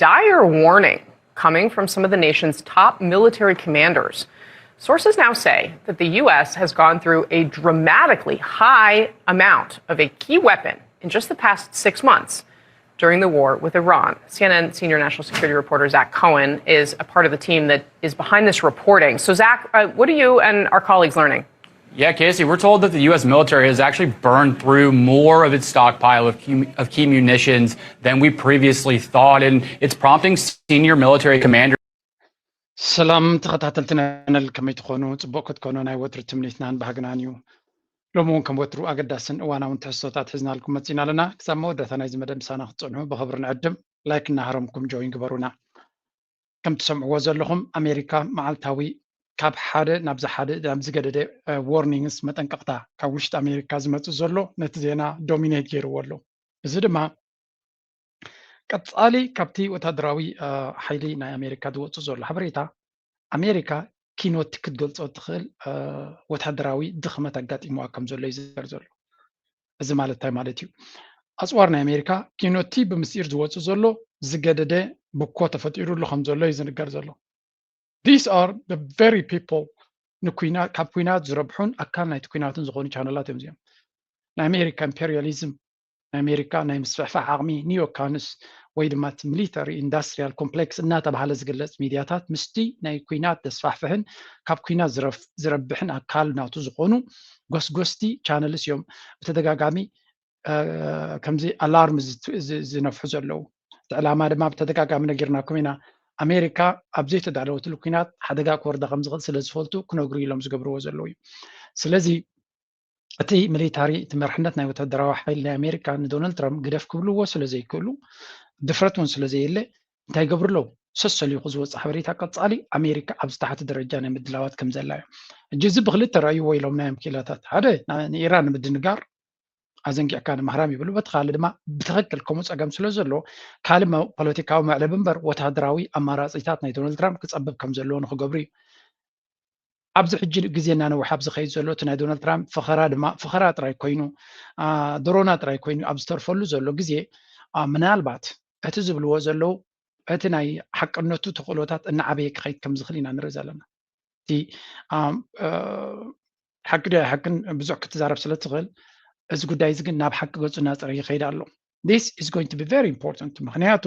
dire warning coming from some of the nation's top military commanders. Sources now say that the U S has gone through a dramatically high amount of a key weapon in just the past six months during the war with Iran. C N N senior national security reporter Zach Cohen is a part of the team that is behind this reporting. So, Zach, uh, what are you and our colleagues learning? Yeah, Casey, we're told that the U S military has actually burned through more of its stockpile of key, of key munitions than we previously thought, and it's prompting senior military commanders. ሰላም ተኸታተልቲ ናይነል፣ ከመይ ትኾኑ? ጽቡቕ ክትኮኑ ናይ ወትሩ ትምኒትናን ባህግናን እዩ። ሎሚ እውን ከም ወትሩ ኣገዳስን እዋናውን ትሕዝቶታት ሒዝናልኩም መጺና ኣለና። ክሳብ መወዳእታ ናይዚ መደብ ምሳና ክትጸንሑ ብኽብሪ ንዕድም። ላይክ እናሃረምኩም ጆይን ግበሩና። ከም ትሰምዕዎ ዘለኹም ኣሜሪካ መዓልታዊ ካብ ሓደ ናብ ዝሓደ ናብ ዝገደደ ዋርኒንግስ መጠንቀቕታ ካብ ውሽጢ ኣሜሪካ ዝመጽእ ዘሎ ነቲ ዜና ዶሚኔት ገይርዎ ኣሎ። እዚ ድማ ቀጻሊ ካብቲ ወታደራዊ ሓይሊ ናይ ኣሜሪካ ዝወጽእ ዘሎ ሓበሬታ ኣሜሪካ ኪኖቲ ክትገልጾ እትኽእል ወታደራዊ ድኽመት ኣጋጢምዋ ከም ዘሎ እዩ ዝዝከር ዘሎ። እዚ ማለት እንታይ ማለት እዩ? ኣጽዋር ናይ ኣሜሪካ ኪኖቲ ብምስጢር ዝወጽእ ዘሎ ዝገደደ ብኮ ተፈጢሩሉ ከም ዘሎ እዩ ዝንገር ዘሎ። These are the very people ንኩናት ካብ ኩናት ዝረብሑን ኣካል ናይቲ ኩናትን ዝኾኑ ቻነላት እዮም እዚኦም። ናይ ኣሜሪካ ኢምፔሪያሊዝም፣ ናይ ኣሜሪካ ናይ ምስፍሕፋሕ ዓቕሚ፣ ኒዮካንስ ወይ ድማ ሚሊተሪ ኢንዳስትሪያል ኮምፕሌክስ እናተባሃለ ዝግለጽ ሚድያታት ምስቲ ናይ ኩናት ዘስፋሕፍሕን ካብ ኩናት ዝረብሕን ኣካል ናቱ ዝኾኑ ጎስጎስቲ ቻነልስ እዮም ብተደጋጋሚ ከምዚ ኣላርም ዝነፍሑ ዘለዉ። እቲ ዕላማ ድማ ብተደጋጋሚ ነጊርናኩም ኢና። ኣሜሪካ ኣብ ዘይተዳለወትሉ ኩናት ሓደጋ ክወርዳ ከም ዝኽእል ስለ ዝፈልጡ ክነግሩ ኢሎም ዝገብርዎ ዘለዉ እዩ። ስለዚ እቲ ሚሊታሪ፣ እቲ መርሕነት ናይ ወታደራዊ ሓይሊ ናይ ኣሜሪካ ንዶናልድ ትራምፕ ግደፍ ክብልዎ ስለ ዘይክእሉ፣ ድፍረት እውን ስለ ዘየለ እንታይ ይገብሩ ኣለዉ? ሰሰሊኹ ዝወፅእ ሓበሬታ ቀፃሊ ኣሜሪካ ኣብ ዝተሓተ ደረጃ ናይ ምድላዋት ከም ዘላ እዩ። ሕጂ እዚ ብክልተ ረኣይዎ ኢሎም ናይ ኣምኪላታት ሓደ ንኢራን ንምድንጋር ኣዘንጊዕካ ንምሃራም ይብሉ። በቲ ካልእ ድማ ብትኽክል ከምኡ ፀገም ስለ ዘሎ ካልእ ፖለቲካዊ መዕለቢ እምበር ወታደራዊ ኣማራፂታት ናይ ዶናልድ ትራምፕ ክፀብብ ከም ዘለዎ ንክገብሩ እዩ። ኣብዚ ሕጂ ግዜ እናነውሐ ኣብ ዝኸይድ ዘሎ እቲ ናይ ዶናልድ ትራምፕ ፈኸራ ድማ ፈኸራ ጥራይ ኮይኑ ድሮና ጥራይ ኮይኑ ኣብ ዝተርፈሉ ዘሎ ግዜ ምናልባት እቲ ዝብልዎ ዘለዉ እቲ ናይ ሓቅነቱ ተኽእሎታት እናዓበየ ክኸይድ ከም ዝኽእል ኢና ንርኢ ዘለና። እቲ ሓቂ ዶ ኣይሓቅን ብዙሕ ክትዛረብ ስለ ትኽእል እዚ ጉዳይ እዚ ግን ናብ ሓቂ ገፁ እናፀረ ይኸይድ ኣሎ። This is going to be very important ምክንያቱ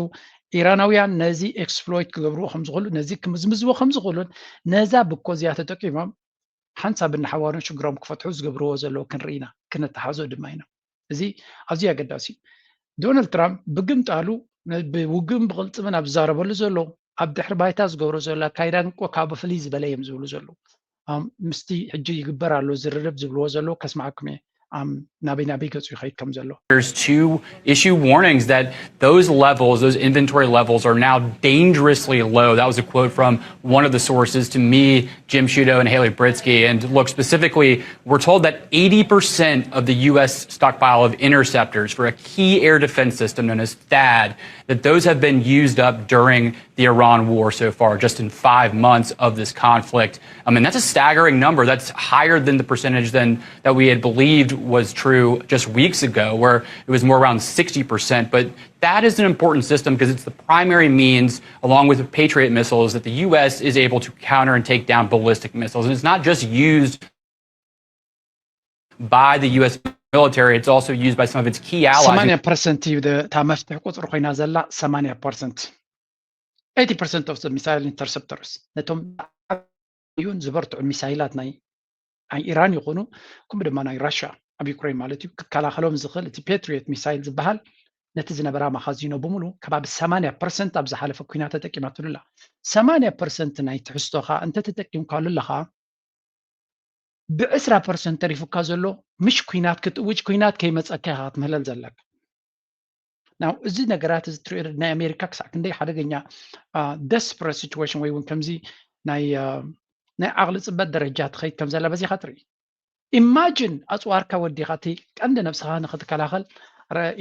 ኢራናውያን ነዚ ኤክስፕሎይት ክገብርዎ ከም ዝኽእሉ ነዚ ክምዝምዝዎ ከም ዝኽእሉን ነዛ ብኮ እዚኣ ተጠቂሞም ሓንሳብ እናሓዋሩን ሽግሮም ክፈትሑ ዝገብርዎ ዘለዉ ክንርኢ ኢና፣ ክነተሓዞ ድማ ኢና። እዚ ኣዝዩ ኣገዳሲ እዩ። ዶናልድ ትራምፕ ብግምጣሉ ብውግእን ብቕልፅምን ኣብ ዝዛረበሉ ዘሎ ኣብ ድሕሪ ባይታ ዝገብሮ ዘሎ ኣካይዳን እኮ ካብ ፍልይ ዝበለ እዮም ዝብሉ ዘለዉ። ምስቲ ሕጂ ይግበር ኣሎ ዝርርብ ዝብልዎ ዘለዉ ከስምዓኩም እየ። ናበይ ናበይ ገፁ ይኸይድ ከም ዘሎ። There's two issue warnings that those levels, those inventory levels, are now dangerously low. That was a quote from one of the sources to me, Jim Sciutto and Haley Britsky. And look, specifically, we're told that eighty percent of the U S stockpile of interceptors for a key air defense system known as THAAD, that those have been used up during the Iran war so far, just in five months of this conflict. I mean, that's a staggering number. That's higher than the percentage than that we had believed was true just weeks ago, where it was more around sixty percent. But that is an important system because it's the primary means, along with the Patriot missiles, that the U S is able to counter and take down ballistic missiles. And it's not just used by the U S military, it's also used by some of its key allies. ሰማንያ ፐርሰንት እዩ እታ መፍትሒ ቁፅሪ ኮይና ዘላ ሰማንያ ፐርሰንት። Eighty percent of the missile interceptors ነቶም ዝዓበዩን ዝበርትዑ ሚሳይላት ናይ ናይ ኢራን ይኹኑ ከምኡ ድማ ናይ ራሽያ ኣብ ዩክሬን ማለት እዩ ክከላኸሎም ዝኽእል እቲ ፔትሪዮት ሚሳይል ዝበሃል ነቲ ዝነበራ መኻዚኖ ብምሉ ከባቢ ሰማንያ ፐርሰንት ኣብ ዝሓለፈ ኩናት ተጠቂማትሉ ኣላ። ሰማንያ ፐርሰንት ናይ ትሕዝቶኻ እንተተጠቂምካሉ ኣለኻ ብዕስራ ፐርሰንት ተሪፉካ ዘሎ ምሽ ኩናት ክትእውጅ ኩናት ከይመፀካ ኢኻ ክትምህለል ዘለካ። ናው እዚ ነገራት እዚ ትሪኦ ናይ ኣሜሪካ ክሳዕ ክንደይ ሓደገኛ ደስፕረት ሲቹዌሽን ወይ እውን ከምዚ ናይ ናይ ዓቕሊ ፅበት ደረጃ ትኸይድ ከም ዘላ በዚኻ ትርኢ። ኢማጂን ኣፅዋርካ ወዲኻ እቲ ቀንዲ ነብስኻ ንክትከላኸል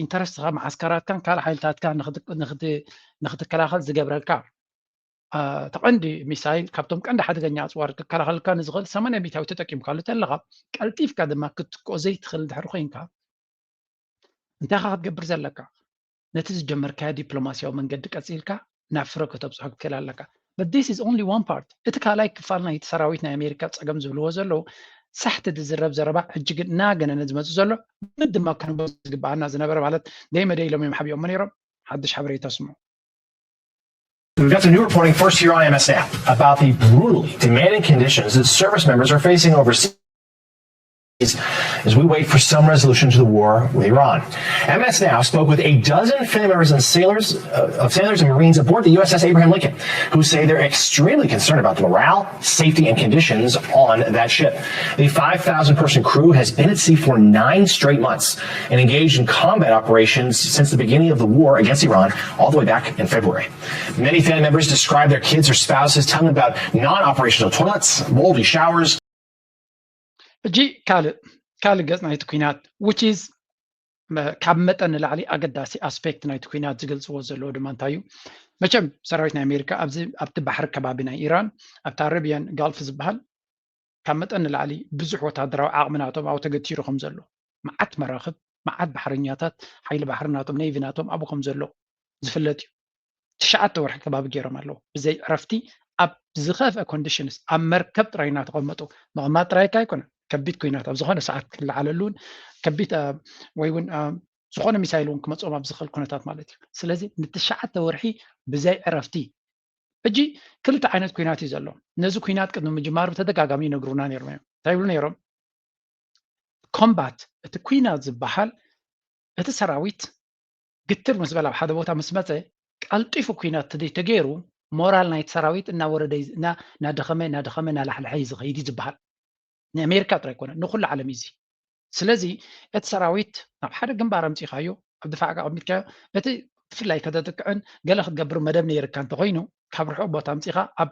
ኢንተረስትኻ መዓስከራትካን ካልእ ሓይልታትካ ንክትከላኸል ዝገብረልካ ተቐንዲ ሚሳይል ካብቶም ቀንዲ ሓደገኛ ኣፅዋር ክከላኸልካ ንዝኽእል ሰማንያ ሚእታዊ ተጠቂምካሉ ተለኻ ቀልጢፍካ ድማ ክትጥቆ ዘይትኽእል ድሕሪ ኮይንካ እንታይ ኻ ክትገብር ዘለካ? ነቲ ዝጀመርካዮ ዲፕሎማስያዊ መንገዲ ቀፂልካ ናብ ፍረ ከተብፅሖ ክትክእል ኣለካ። But this is only one part። እቲ ካልኣይ ክፋል ናይቲ ሰራዊት ናይ ኣሜሪካ ፀገም ዝብልዎ ዘለዉ ሳሕቲ ዝዝረብ ዘረባ ሕጂ ግን እናገነነ ዝመፅእ ዘሎ ምን ድማ ክንቦ ዝግበኣና ዝነበረ ማለት ደይ መደይ ኢሎም እዮም ሓቢኦሞ ነይሮም። ሓድሽ ሓበሬታ ስምዑ። We've got some new reporting first here on M S N F about the brutally demanding conditions that service members are facing overseas as we wait for some resolution to the war with Iran. M S N F spoke with a dozen family members and sailors uh, of sailors and Marines aboard the U S S Abraham Lincoln, who say they're extremely concerned about the morale, safety, and conditions on that ship. The five thousand person crew has been at sea for nine straight months and engaged in combat operations since the beginning of the war against Iran all the way back in February. Many family members describe their kids or spouses telling them about non-operational toilets, moldy showers. ሕጂ ካልእ ካልእ ገጽ ናይቲ ኩናት which is ካብ መጠን ንላዕሊ ኣገዳሲ ኣስፔክት ናይቲ ኩናት ዝገልጽዎ ዘለዉ ድማ እንታይ እዩ? መቸም ሰራዊት ናይ ኣሜሪካ ኣብዚ ኣብቲ ባሕሪ ከባቢ ናይ ኢራን ኣብቲ ኣረቢያን ጋልፍ ዝበሃል ካብ መጠን ንላዕሊ ብዙሕ ወታደራዊ ዓቕሚ ናቶም ኣብኡ ተገቲሩ ከም ዘሎ፣ መዓት መራኽብ፣ መዓት ባሕረኛታት፣ ሓይሊ ባሕሪ ናቶም፣ ኔቪ ናቶም ኣብኡ ከም ዘሎ ዝፍለጥ እዩ። ትሽዓተ ወርሒ ከባቢ ገይሮም ኣለዉ ብዘይ ዕረፍቲ ኣብ ዝኸፍአ ኮንዲሽንስ ኣብ መርከብ ጥራይ እናተቐመጡ ምቕማጥ ጥራይ እካ ኣይኮነን። ከቢድ ኩናት ኣብ ዝኾነ ሰዓት ክለዓለሉ እውን ከቢድ ወይ እውን ዝኾነ ሚሳይል እውን ክመፅኦም ኣብ ዝኽእል ኩነታት ማለት እዩ። ስለዚ ንትሽዓተ ወርሒ ብዘይ ዕረፍቲ ሕጂ ክልተ ዓይነት ኩናት እዩ ዘሎ። ነዚ ኩናት ቅድሚ ምጅማሩ ብተደጋጋሚ ይነግሩና ነይሮም እዮም። እንታይ ይብሉ ነይሮም? ኮምባት እቲ ኩናት ዝበሃል እቲ ሰራዊት ግትር ምስ በላ ኣብ ሓደ ቦታ ምስ መፀ ቀልጢፉ ኩናት ተዘይተገይሩ ሞራል ናይቲ ሰራዊት እናወረደ እናደኸመ እናደኸመ እናላሕለሐ እዩ ዝኸይድ እዩ ዝበሃል። ንኣሜሪካ ጥራይ ኣይኮነ ንኩሉ ዓለም እዩ እዚ። ስለዚ እቲ ሰራዊት ናብ ሓደ ግንባር ኣምፂኻዮ ኣብ ድፋዕ ኣቐሚጥካዮ ነቲ ብፍላይ ከተጥቅዕን ገለ ክትገብር መደብ ነይርካ እንተኮይኑ ካብ ርሑቕ ቦታ ኣምፂኻ ኣብ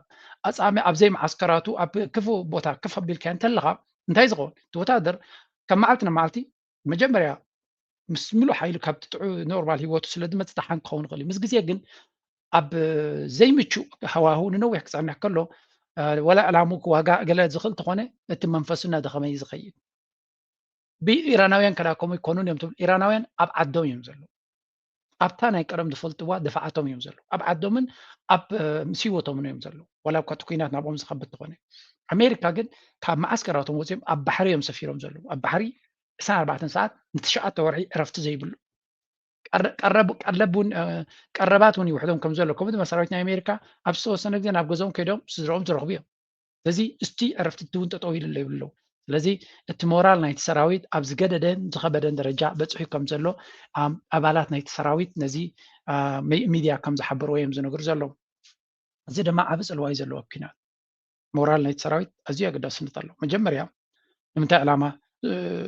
ኣፃሚ ኣብ ዘይመዓስከራቱ ኣብ ክፉ ቦታ ክፍ ኣቢልካዮ እንተለኻ እንታይ ዝኸውን እቲ ወታደር ካብ መዓልቲ ናብ መዓልቲ መጀመርያ ምስ ምሉእ ሓይሉ ካብ ጥዑ ኖርማል ህይወቱ ስለ ዝመፅእ ደሓን ክኸውን ይኽእል እዩ። ምስ ግዜ ግን ኣብ ዘይምቹእ ሃዋህው ንነዊሕ ክፀንሕ ከሎ ወላ ዕላሙ ክዋጋእ ገለ ዝኽእል ተኾነ እቲ መንፈሱ እናደኸመ እዩ ዝኸይድ። ብኢራናውያን ከዳ ከምኡ ይኮኑን እዮም ትብል። ኢራናውያን ኣብ ዓዶም እዮም ዘለዉ። ኣብታ ናይ ቀደም ዝፈልጥዋ ድፋዓቶም እዮም ዘለዉ። ኣብ ዓዶምን ኣብ ምስ ህይወቶምን እዮም ዘለዉ። ዋላ እኳ እቲ ኩናት ናብኦም ዝኸብድ ተኾነ ኣሜሪካ ግን ካብ መዓስከራቶም ወፂኦም ኣብ ባሕሪ እዮም ሰፊሮም ዘለዉ። ኣብ ባሕሪ ዕስራን ኣርባዕተን ሰዓት ንትሽዓተ ወርሒ ዕረፍቲ ዘይብሉ ቀረብ እውን ቀረባት እውን ይውሕዶም ከም ዘሎ ከምኡ ድማ ሰራዊት ናይ ኣሜሪካ ኣብ ዝተወሰነ ግዜ ናብ ገዝኦም ከይዶም ስድረኦም ዝረኽቡ እዮም። ስለዚ እስቲ ዕረፍቲ እውን ጠጠው ኢሉ ኣሎ ይብሉ ኣለዉ። ስለዚ እቲ ሞራል ናይቲ ሰራዊት ኣብ ዝገደደን ዝኸበደን ደረጃ በፅሑ ከም ዘሎ ኣባላት ናይቲ ሰራዊት ነዚ ሚድያ ከም ዝሓበርዎ እዮም ዝነግሩ ዘለዉ። እዚ ድማ ዓብ ፅልዋ እዩ ዘለዎ ኣብ ኩናት። ሞራል ናይቲ ሰራዊት ኣዝዩ ኣገዳስነት ኣለዎ። መጀመርያ ንምንታይ ዕላማ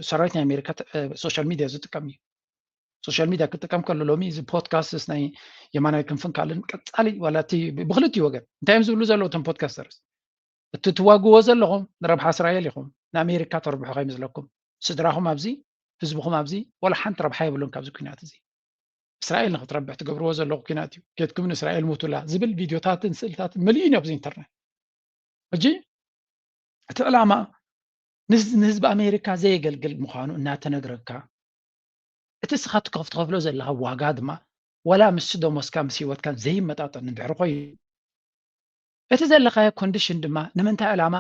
ሰራዊት ናይ ኣሜሪካ ሶሻል ሚድያ ዝጥቀም እዩ? ሶሻል ሚድያ ክጥቀም ከሎ ሎሚ እዚ ፖድካስትስ ናይ የማናይ ክንፍን ካልእን ቀፃሊ ዋላ እቲ ብክልቲኡ ወገን እንታይ እዮም ዝብሉ ዘለዉ እቶም ፖድካስተርስ? እቲ ትዋግዎ ዘለኹም ንረብሓ እስራኤል ኢኹም፣ ንኣሜሪካ ተርብሑ ከይመስለኩም። ስድራኹም ኣብዚ ህዝብኹም ኣብዚ ዋላ ሓንቲ ረብሓ የብሉን ካብዚ ኩናት እዚ። እስራኤል ንክትረብሕ ትገብርዎ ዘለኹ ኩናት እዩ። ኬድኩም ንእስራኤል ሙቱላ ዝብል ቪድዮታትን ስእልታትን መሊኡ እዩ ኣብዚ ኢንተርነት። ሕጂ እቲ ዕላማ ንህዝቢ ኣሜሪካ ዘየገልግል ምዃኑ እናተነግረካ እቲ ስኻ ትኸፍሎ ዘለኻ ዋጋ ድማ ዋላ ምስ ደሞዝካ ምስ ህይወትካን ዘይመጣጠን እንድሕር ኮይኑ እቲ ዘለኻዮ ኮንዲሽን ድማ ንምንታይ ዕላማ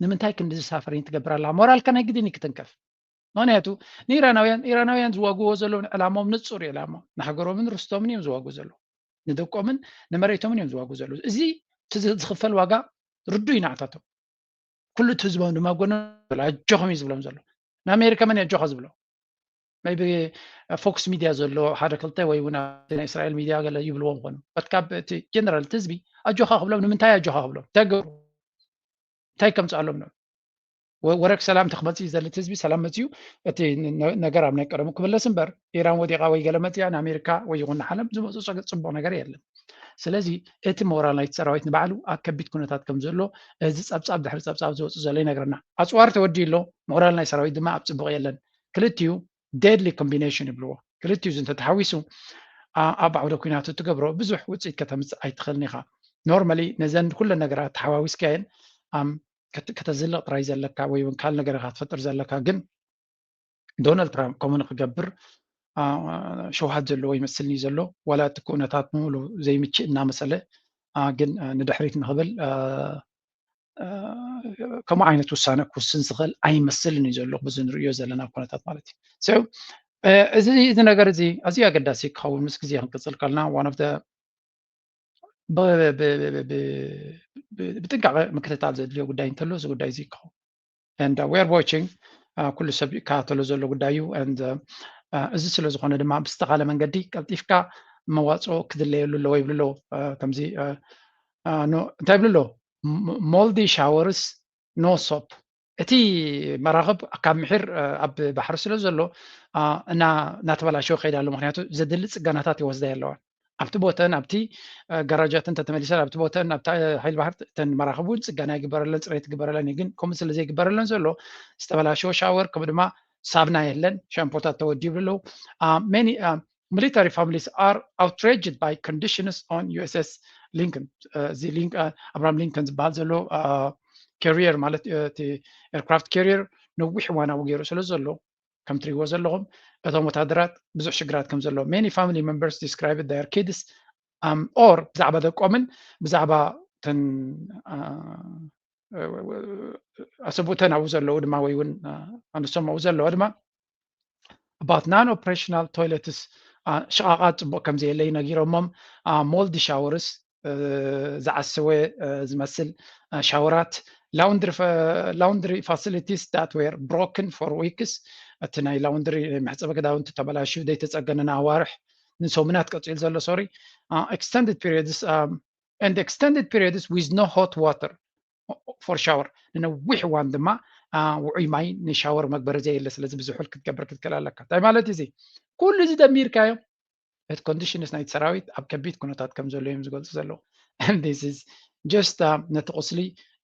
ንምንታይ ክንዲ ዝሳፈሪን ትገብር ኣለኻ? ሞራልካ ናይ ግድን እዩ ክትንከፍ። ምክንያቱ ንኢራናውያን ኢራናውያን ዝዋግዎ ዘለዉ ዕላሞም ንፁር እዩ። ዕላሞም ንሃገሮምን ርስቶምን እዮም ዝዋግቡ ዘለዉ። ንደቆምን ንመሬቶምን እዮም ዝዋግቡ ዘለዉ። እዚ ዝኽፈል ዋጋ ርዱይ ናዕታቶም ኩሉ እቲ ህዝቦም ድማ ጎኖ ኣጆኹም እዩ ዝብሎም ዘሎ። ንኣሜሪካ መን ኣጆኻ ዝብሎ? ቢ ፎክስ ሚድያ ዘሎ ሓደ ክልተ ወይ እውን ናይ እስራኤል ሚድያ ገለ ይብልዎም ኮኑ በት ካብ እቲ ጀነራል እቲ ህዝቢ ኣጆኻ ክብሎም ንምንታይ ኣጆኻ ክብሎም እንታይ ገብሩ እንታይ ከምፅኣሎም ነው? ወረክ ሰላም ተክመፅእ ዘለት ህዝቢ ሰላም መፅኡ እቲ ነገር ኣብ ናይ ቀደሙ ክምለስ እምበር ኢራን ወዲቃ ወይ ገለ መፅያ ንኣሜሪካ ወይ ይኹን ንዓለም ዝመፁ ፅቡቅ ነገር የለን። ስለዚ እቲ ሞራል ናይቲ ሰራዊት ንባዕሉ ኣብ ከቢድ ኩነታት ከም ዘሎ እዚ ፀብፃብ ድሕሪ ፀብፃብ ዝወፅእ ዘሎ ይነግረና። ኣፅዋር ተወዲኡ ኣሎ፣ ሞራል ናይ ሰራዊት ድማ ኣብ ፅቡቅ የለን። ክልቲኡ ዴድሊ ኮምቢኔሽን ይብልዎ። ክልቲኡ እዚ እንተተሓዊሱ ኣብ ዓውደ ኩናት እትገብሮ ብዙሕ ውፅኢት ከተምፅእ ኣይትኽእልን ኢኻ። ኖርማሊ ነዘን ኩለን ነገራት ተሓዋዊስካየን ከተዝልቕ ጥራይ ዘለካ ወይ እውን ካልእ ነገር ኢኻ ትፈጥር ዘለካ። ግን ዶናልድ ትራምፕ ከምኡ ንክገብር ሸውሃት ዘለዎ ይመስልኒ ዘሎ። ዋላ እቲ ኩነታት ምሉ ዘይምችእ እናመሰለ ግን ንድሕሪት ንኽብል ከምኡ ዓይነት ውሳነ ክውስን ዝኽእል ኣይመስልን እዩ ዘሎ፣ ብዚ ንርእዮ ዘለና ኩነታት ማለት እዩ። እዚ ነገር እዚ ኣዝዩ ኣገዳሲ ክኸውን ምስ ግዜ ክንቅፅል ከልና one of the ብጥንቃቐ ምክትታል ዘድልዮ ጉዳይ እንተሎ እዚ ጉዳይ እዚ ክኸውን and we are watching ኩሉ ሰብ ይከታተሎ ዘሎ ጉዳይ እዩ። እዚ ስለ ዝኾነ ድማ ብዝተኻለ መንገዲ ቀልጢፍካ መዋፅኦ ክድለየሉ ኣለዎ ይብሉ ኣለዎ። ከምዚ እንታይ ይብሉ ኣለዎ? Moldy showers, no soap። እቲ መራኽብ ካብ ምሒር ኣብ ባሕሪ ስለ ዘሎ እናተበላሸወ ከይዳ ኣሎ። ምክንያቱ ዘድሊ ፅገናታት ይወስዳ ኣለዋን ኣብቲ ቦተን ኣብቲ ጋራጃት እንተተመሊሰን ኣብቲ ቦተን ኣብቲ ሓይሊ ባሕር እተን መራኽብ እውን ፅገና ይግበረለን፣ ፅሬት ይግበረለን እዩ። ግን ከምኡ ስለ ዘይግበረለን ዘሎ ዝተበላሸወ ሻወር ከምኡ ድማ ሳብና የለን፣ ሻምፖታት ተወዲቡ ኣለዉ። Many military families are outraged by conditions on U S S Lincoln። እዚ ኣብራሃም ሊንከን ዝበሃል ዘሎ ካሪየር ማለት እቲ ኤርክራፍት ካሪየር ነዊሕ እዋናዊ ገይሩ ስለ ዘሎ ከም ትሪእዎ ዘለኹም እቶም ወታደራት ብዙሕ ሽግራት ከም ዘለዎ many family members described their kids or ብዛዕባ ደቆምን ብዛዕባ ተን ኣሰብኡተን ኣብኡ ዘለዉ ድማ ወይ እውን ኣንሶም ኣብኡ ዘለዋ ድማ about non operational toilets ሽቓቓት ፅቡቕ ከም ዘየለይ ነጊሮሞም። Moldy showers ዝዓሰወ ዝመስል ሻወራት፣ laundry facilities that were broken for weeks፣ እቲ ናይ ላውንድሪ ናይ መሕፀቢ ክዳውንቲ ተበላሽዩ ዘይተፀገነ ንኣዋርሕ ንሰሙናት ቀፂሉ ዘሎ sorry extended periods and extended periods with no hot water for shower፣ ንነዊሕ እዋን ድማ ውዑይ ማይ ንሻወር መግበሪ ዘየለ። ስለዚ ብዙሕ ክትገብር ክትክእል ኣለካ። እንታይ ማለት እዚ? ኩሉ እዚ ደሚርካዮ እቲ ኮንዲሽንስ ናይቲ ሰራዊት ኣብ ከቢድ ኩነታት ከም ዘሎ እዮም ዝገልፁ ዘለዉ። This is just ነቲ ቁስሊ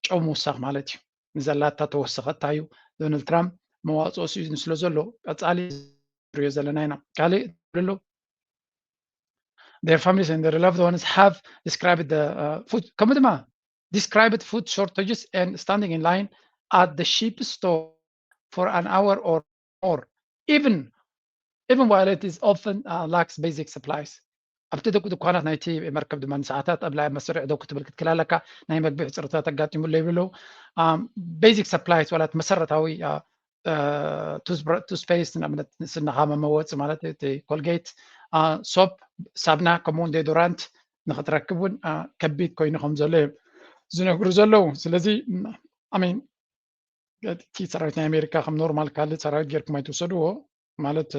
ጨው ምውሳኽ ማለት እዩ። ንዘላታ ተወሰኸታ እዩ። ዶናልድ ትራምፕ መዋፅኦ ስኢኑ ስለ ዘሎ ቀፃሊ ንሪኦ ዘለና ኢና። ካልእ ኣሎ their families and their loved ones have described the food ከምኡ ድማ described food shortages and standing in line at the ship store for an hour or more even even while it is often uh, lacks basic supplies ኣብቲ ድኳናት ናይቲ መርከብ ድማ ንሰዓታት ኣብ ላይ መስርዕ ደው ክትብል ክትክል ኣለካ። ናይ መግቢ ሕፅርታት ኣጋጢሙሎ ይብሉ። Basic supplies ዋላት መሰረታዊ toothpaste ንኣብነት ንስንኻ መመወፂ ማለት እቲ ኮልጌት፣ ሶፕ፣ ሳብና ከምኡ እውን ዴዶራንት ንክትረክብ እውን ከቢድ ኮይኑ ከም ዘሎ እዮም ዝነግሩ ዘለዉ። ስለዚ ኣሜን እቲ ሰራዊት ናይ ኣሜሪካ ከም ኖርማል ካልእ ሰራዊት ጌርኩም ኣይትውሰድዎ። ማለት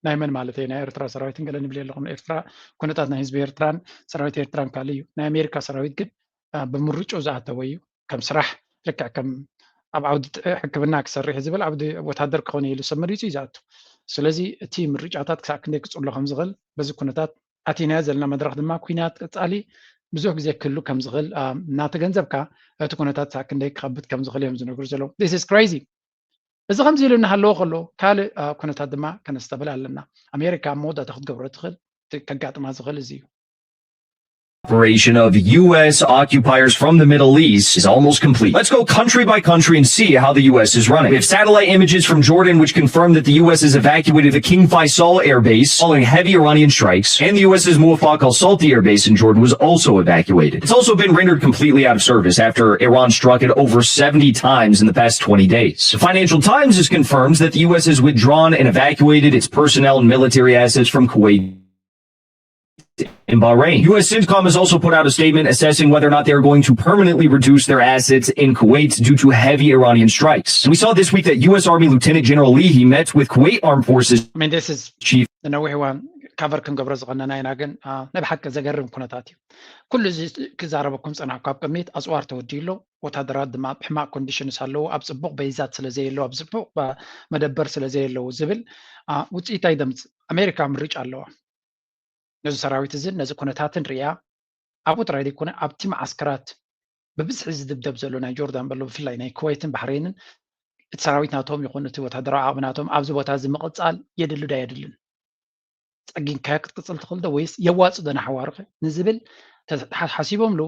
ናይ መን ማለት እዩ? ናይ ኤርትራ ሰራዊትን ገለ ንብል ኣለኹም። ኤርትራ ኩነታት ናይ ህዝቢ ኤርትራን ሰራዊት ኤርትራን ካልእ እዩ። ናይ ኣሜሪካ ሰራዊት ግን ብምርጫ ዝኣተወ እዩ። ከም ስራሕ ልክዕ ከም ኣብ ዓውዲ ሕክምና ክሰርሕ ዝብል ዓውዲ ወታደር ክኾን ኢሉ ሰብ መሪፁ እዩ ዝኣቱ። ስለዚ እቲ ምርጫታት ክሳብ ክንደይ ክፅሎ ከም ዝኽእል በዚ ኩነታት ኣቲናዮ ዘለና መድረኽ ድማ ኩናት ቀፃሊ ብዙሕ ግዜ ክህሉ ከም ዝኽእል እናተገንዘብካ እቲ ኩነታት ሳዕ ክንደይ ክኸብድ ከም ዝኽእል እዮም ዝነግሩ ዘለዉ። This is crazy። እዚ ከምዚ ኢሉ እናሃለዎ ከሎ ካልእ ኩነታት ድማ ከነስተብል ኣለና። ኣሜሪካ ኣብ መወዳእታ ክትገብሮ ትኽእል ከጋጥማ ዝኽእል እዚ እዩ። Operation of U S occupiers from the Middle East is almost complete. Let's go country by country and see how the U S is running. We have satellite images from Jordan which confirm that the U S has evacuated the King Faisal Air Base following heavy Iranian strikes, and the U S's Muwaffaq al-Salti Air Base in Jordan was also evacuated. It's also been rendered completely out of service after Iran struck it over seventy times in the past twenty days. The Financial Times has confirmed that the U S has withdrawn and evacuated its personnel and military assets from Kuwait in Bahrain. U S CENTCOM has also put out a statement assessing whether or not they are going to permanently reduce their assets in Kuwait due to heavy Iranian strikes. We saw this week that U S Army Lieutenant General Leahy met with Kuwait Armed Forces. I mean, this is chief. ነዊሕ እዋን ካቨር ክንገብሮ ዝቐነና ኢና፣ ግን ናይ ብሓቂ ዘገርም ኩነታት እዩ። ኩሉ እዚ ክዛረበኩም ዝፀናሕኩ ኣብ ቅድሚት ኣፅዋር ተወዲኡ ኣሎ፣ ወታደራት ድማ ኣብ ሕማቕ ኮንዲሽንስ ኣለዉ፣ ኣብ ፅቡቕ በይዛት ስለ ዘየለዉ፣ ኣብ ፅቡቕ መደበር ስለ ዘየለዉ ዝብል ውፅኢት ኣይደምፅ። ኣሜሪካ ምርጫ ኣለዋ። ነዚ ሰራዊት እዝን ነዚ ኩነታትን ሪኣ ኣብኡ ጥራይ ዘይኮነ ኣብቲ መዓስከራት ብብዝሒ ዝድብደብ ዘሎ ናይ ጆርዳን በሎ ብፍላይ ናይ ኩወይትን ባሕሬንን እቲ ሰራዊት ናቶም ይኹን እቲ ወታደራዊ ዓቕሚ ናቶም ኣብዚ ቦታ እዚ ምቕፃል የድሊ ዶ ኣየድልን? ፀጊንካዮ ክትቅፅል ትኽእል ዶ ወይስ የዋፅእ ዶ ንሓዋሩኸ ንዝብል ሓሲቦምሉ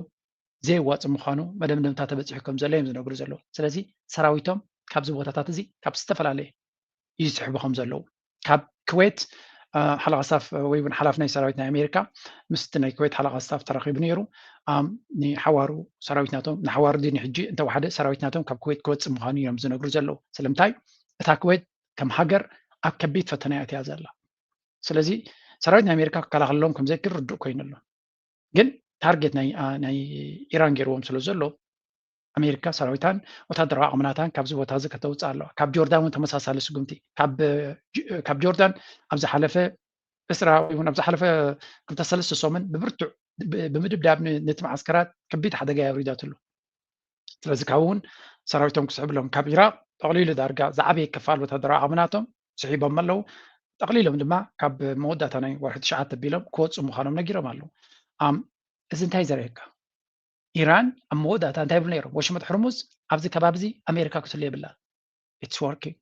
ዘየዋፅእ ምዃኑ መደምደምታ ተበፂሑ ከም ዘሎ እዮም ዝነግሩ ዘለዉ። ስለዚ ሰራዊቶም ካብዚ ቦታታት እዚ ካብ ዝተፈላለየ ይስሕቡ ከም ዘለዉ ካብ ክዌት ሓለቓ ስታፍ ወይ እውን ሓላፊ ናይ ሰራዊት ናይ ኣሜሪካ ምስቲ ናይ ኩዌት ሓለቓ ስታፍ ተራኺቡ ነይሩ። ንሓዋሩ ሰራዊት ናቶም ንሓዋሩ ድዩ ንሕጂ እንተወሓደ ሰራዊት ናቶም ካብ ኩዌት ክወፅእ ምዃኑ እዮም ዝነግሩ ዘለዉ። ስለምንታይ እታ ኩዌት ከም ሃገር ኣብ ከቢድ ፈተና እያ እትያ ዘላ። ስለዚ ሰራዊት ናይ ኣሜሪካ ክከላኸለሎም ከምዘይክእል ርዱእ ኮይኑ ኣሎ። ግን ታርጌት ናይ ኢራን ገይርዎም ስለ ዘሎ ኣሜሪካ ሰራዊታን ወታደራዊ ዓቕምናታን ካብዚ ቦታ እዚ ከተውፅእ ኣለዋ። ካብ ጆርዳን እውን ተመሳሳሊ ስጉምቲ ካብ ጆርዳን ኣብ ዝሓለፈ እስራ ወይ እውን ኣብ ዝሓለፈ ክልተ ሰለስተ ሰሙን ብብርቱዕ ብምድብዳብ ነቲ መዓስከራት ከቢድ ሓደጋ የውሪዳትሉ። ስለዚ ካብ እውን ሰራዊቶም ክስሕብሎም ካብ ኢራቅ ጠቕሊሉ ዳርጋ ዝዓበየ ክፋል ወታደራዊ ዓቕምናቶም ስሒቦም ኣለዉ። ጠቕሊሎም ድማ ካብ መወዳእታ ናይ ወርሒ ትሽዓተ ኣቢሎም ክወፁ ምዃኖም ነጊሮም ኣለዉ። እዚ እንታይ ዘርእየካ? ኢራን ኣብ መወዳእታ እንታይ ይብሉ ነይሮም? ወሽመጥ ሕርሙዝ ኣብዚ ከባቢ እዚ ኣሜሪካ ክትህሉ የብላ። It's working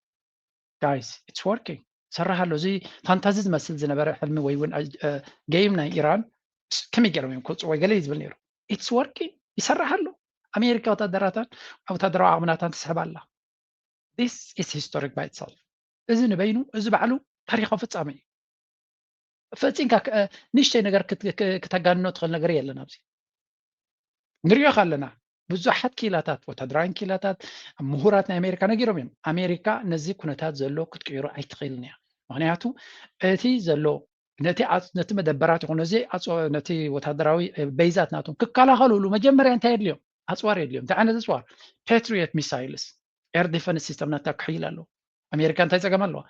guys, it's working። ይሰርሕ ኣሎ። እዚ ፋንታዚ ዝመስል ዝነበረ ሕልሚ ወይ እውን ጌም ናይ ኢራን ከመይ ገይሮም እዮም ክወፅዎ ገለ እዩ ዝብል ነይሩ። It's working፣ ይሰርሕ ኣሎ። ኣሜሪካ ወታደራታን ወታደራዊ ዓቕምናታን ትስሕብ ኣላ። This is historic by itself። እዚ ንበይኑ እዚ ባዕሉ ታሪኻዊ ፍጻሜ እዩ። ፈጺምካ ንእሽተይ ነገር ክተጋንኖ ትኽእል ነገር የለን ኣብዚ። ንሪኦ ኣለና ብዙሓት ክኢላታት፣ ወታደራውያን ክኢላታት፣ ምሁራት ናይ ኣሜሪካ ነጊሮም እዮም። ኣሜሪካ ነዚ ኩነታት ዘሎ ክትቅይሮ ኣይትኽእልን እያ። ምኽንያቱ እቲ ዘሎ ነቲ መደበራት ይኹን ነቲ ወታደራዊ በይዛት ናቶም ክከላኸሉሉ መጀመርያ እንታይ የድልዮም? ኣፅዋር የድልዮም። እንታይ ዓይነት ኣፅዋር? ፓትሪዮት ሚሳይልስ፣ ኤር ዲፈንስ ሲስተም ናታ ክሕይል ኣለዎ። ኣሜሪካ እንታይ ፀገም ኣለዋ?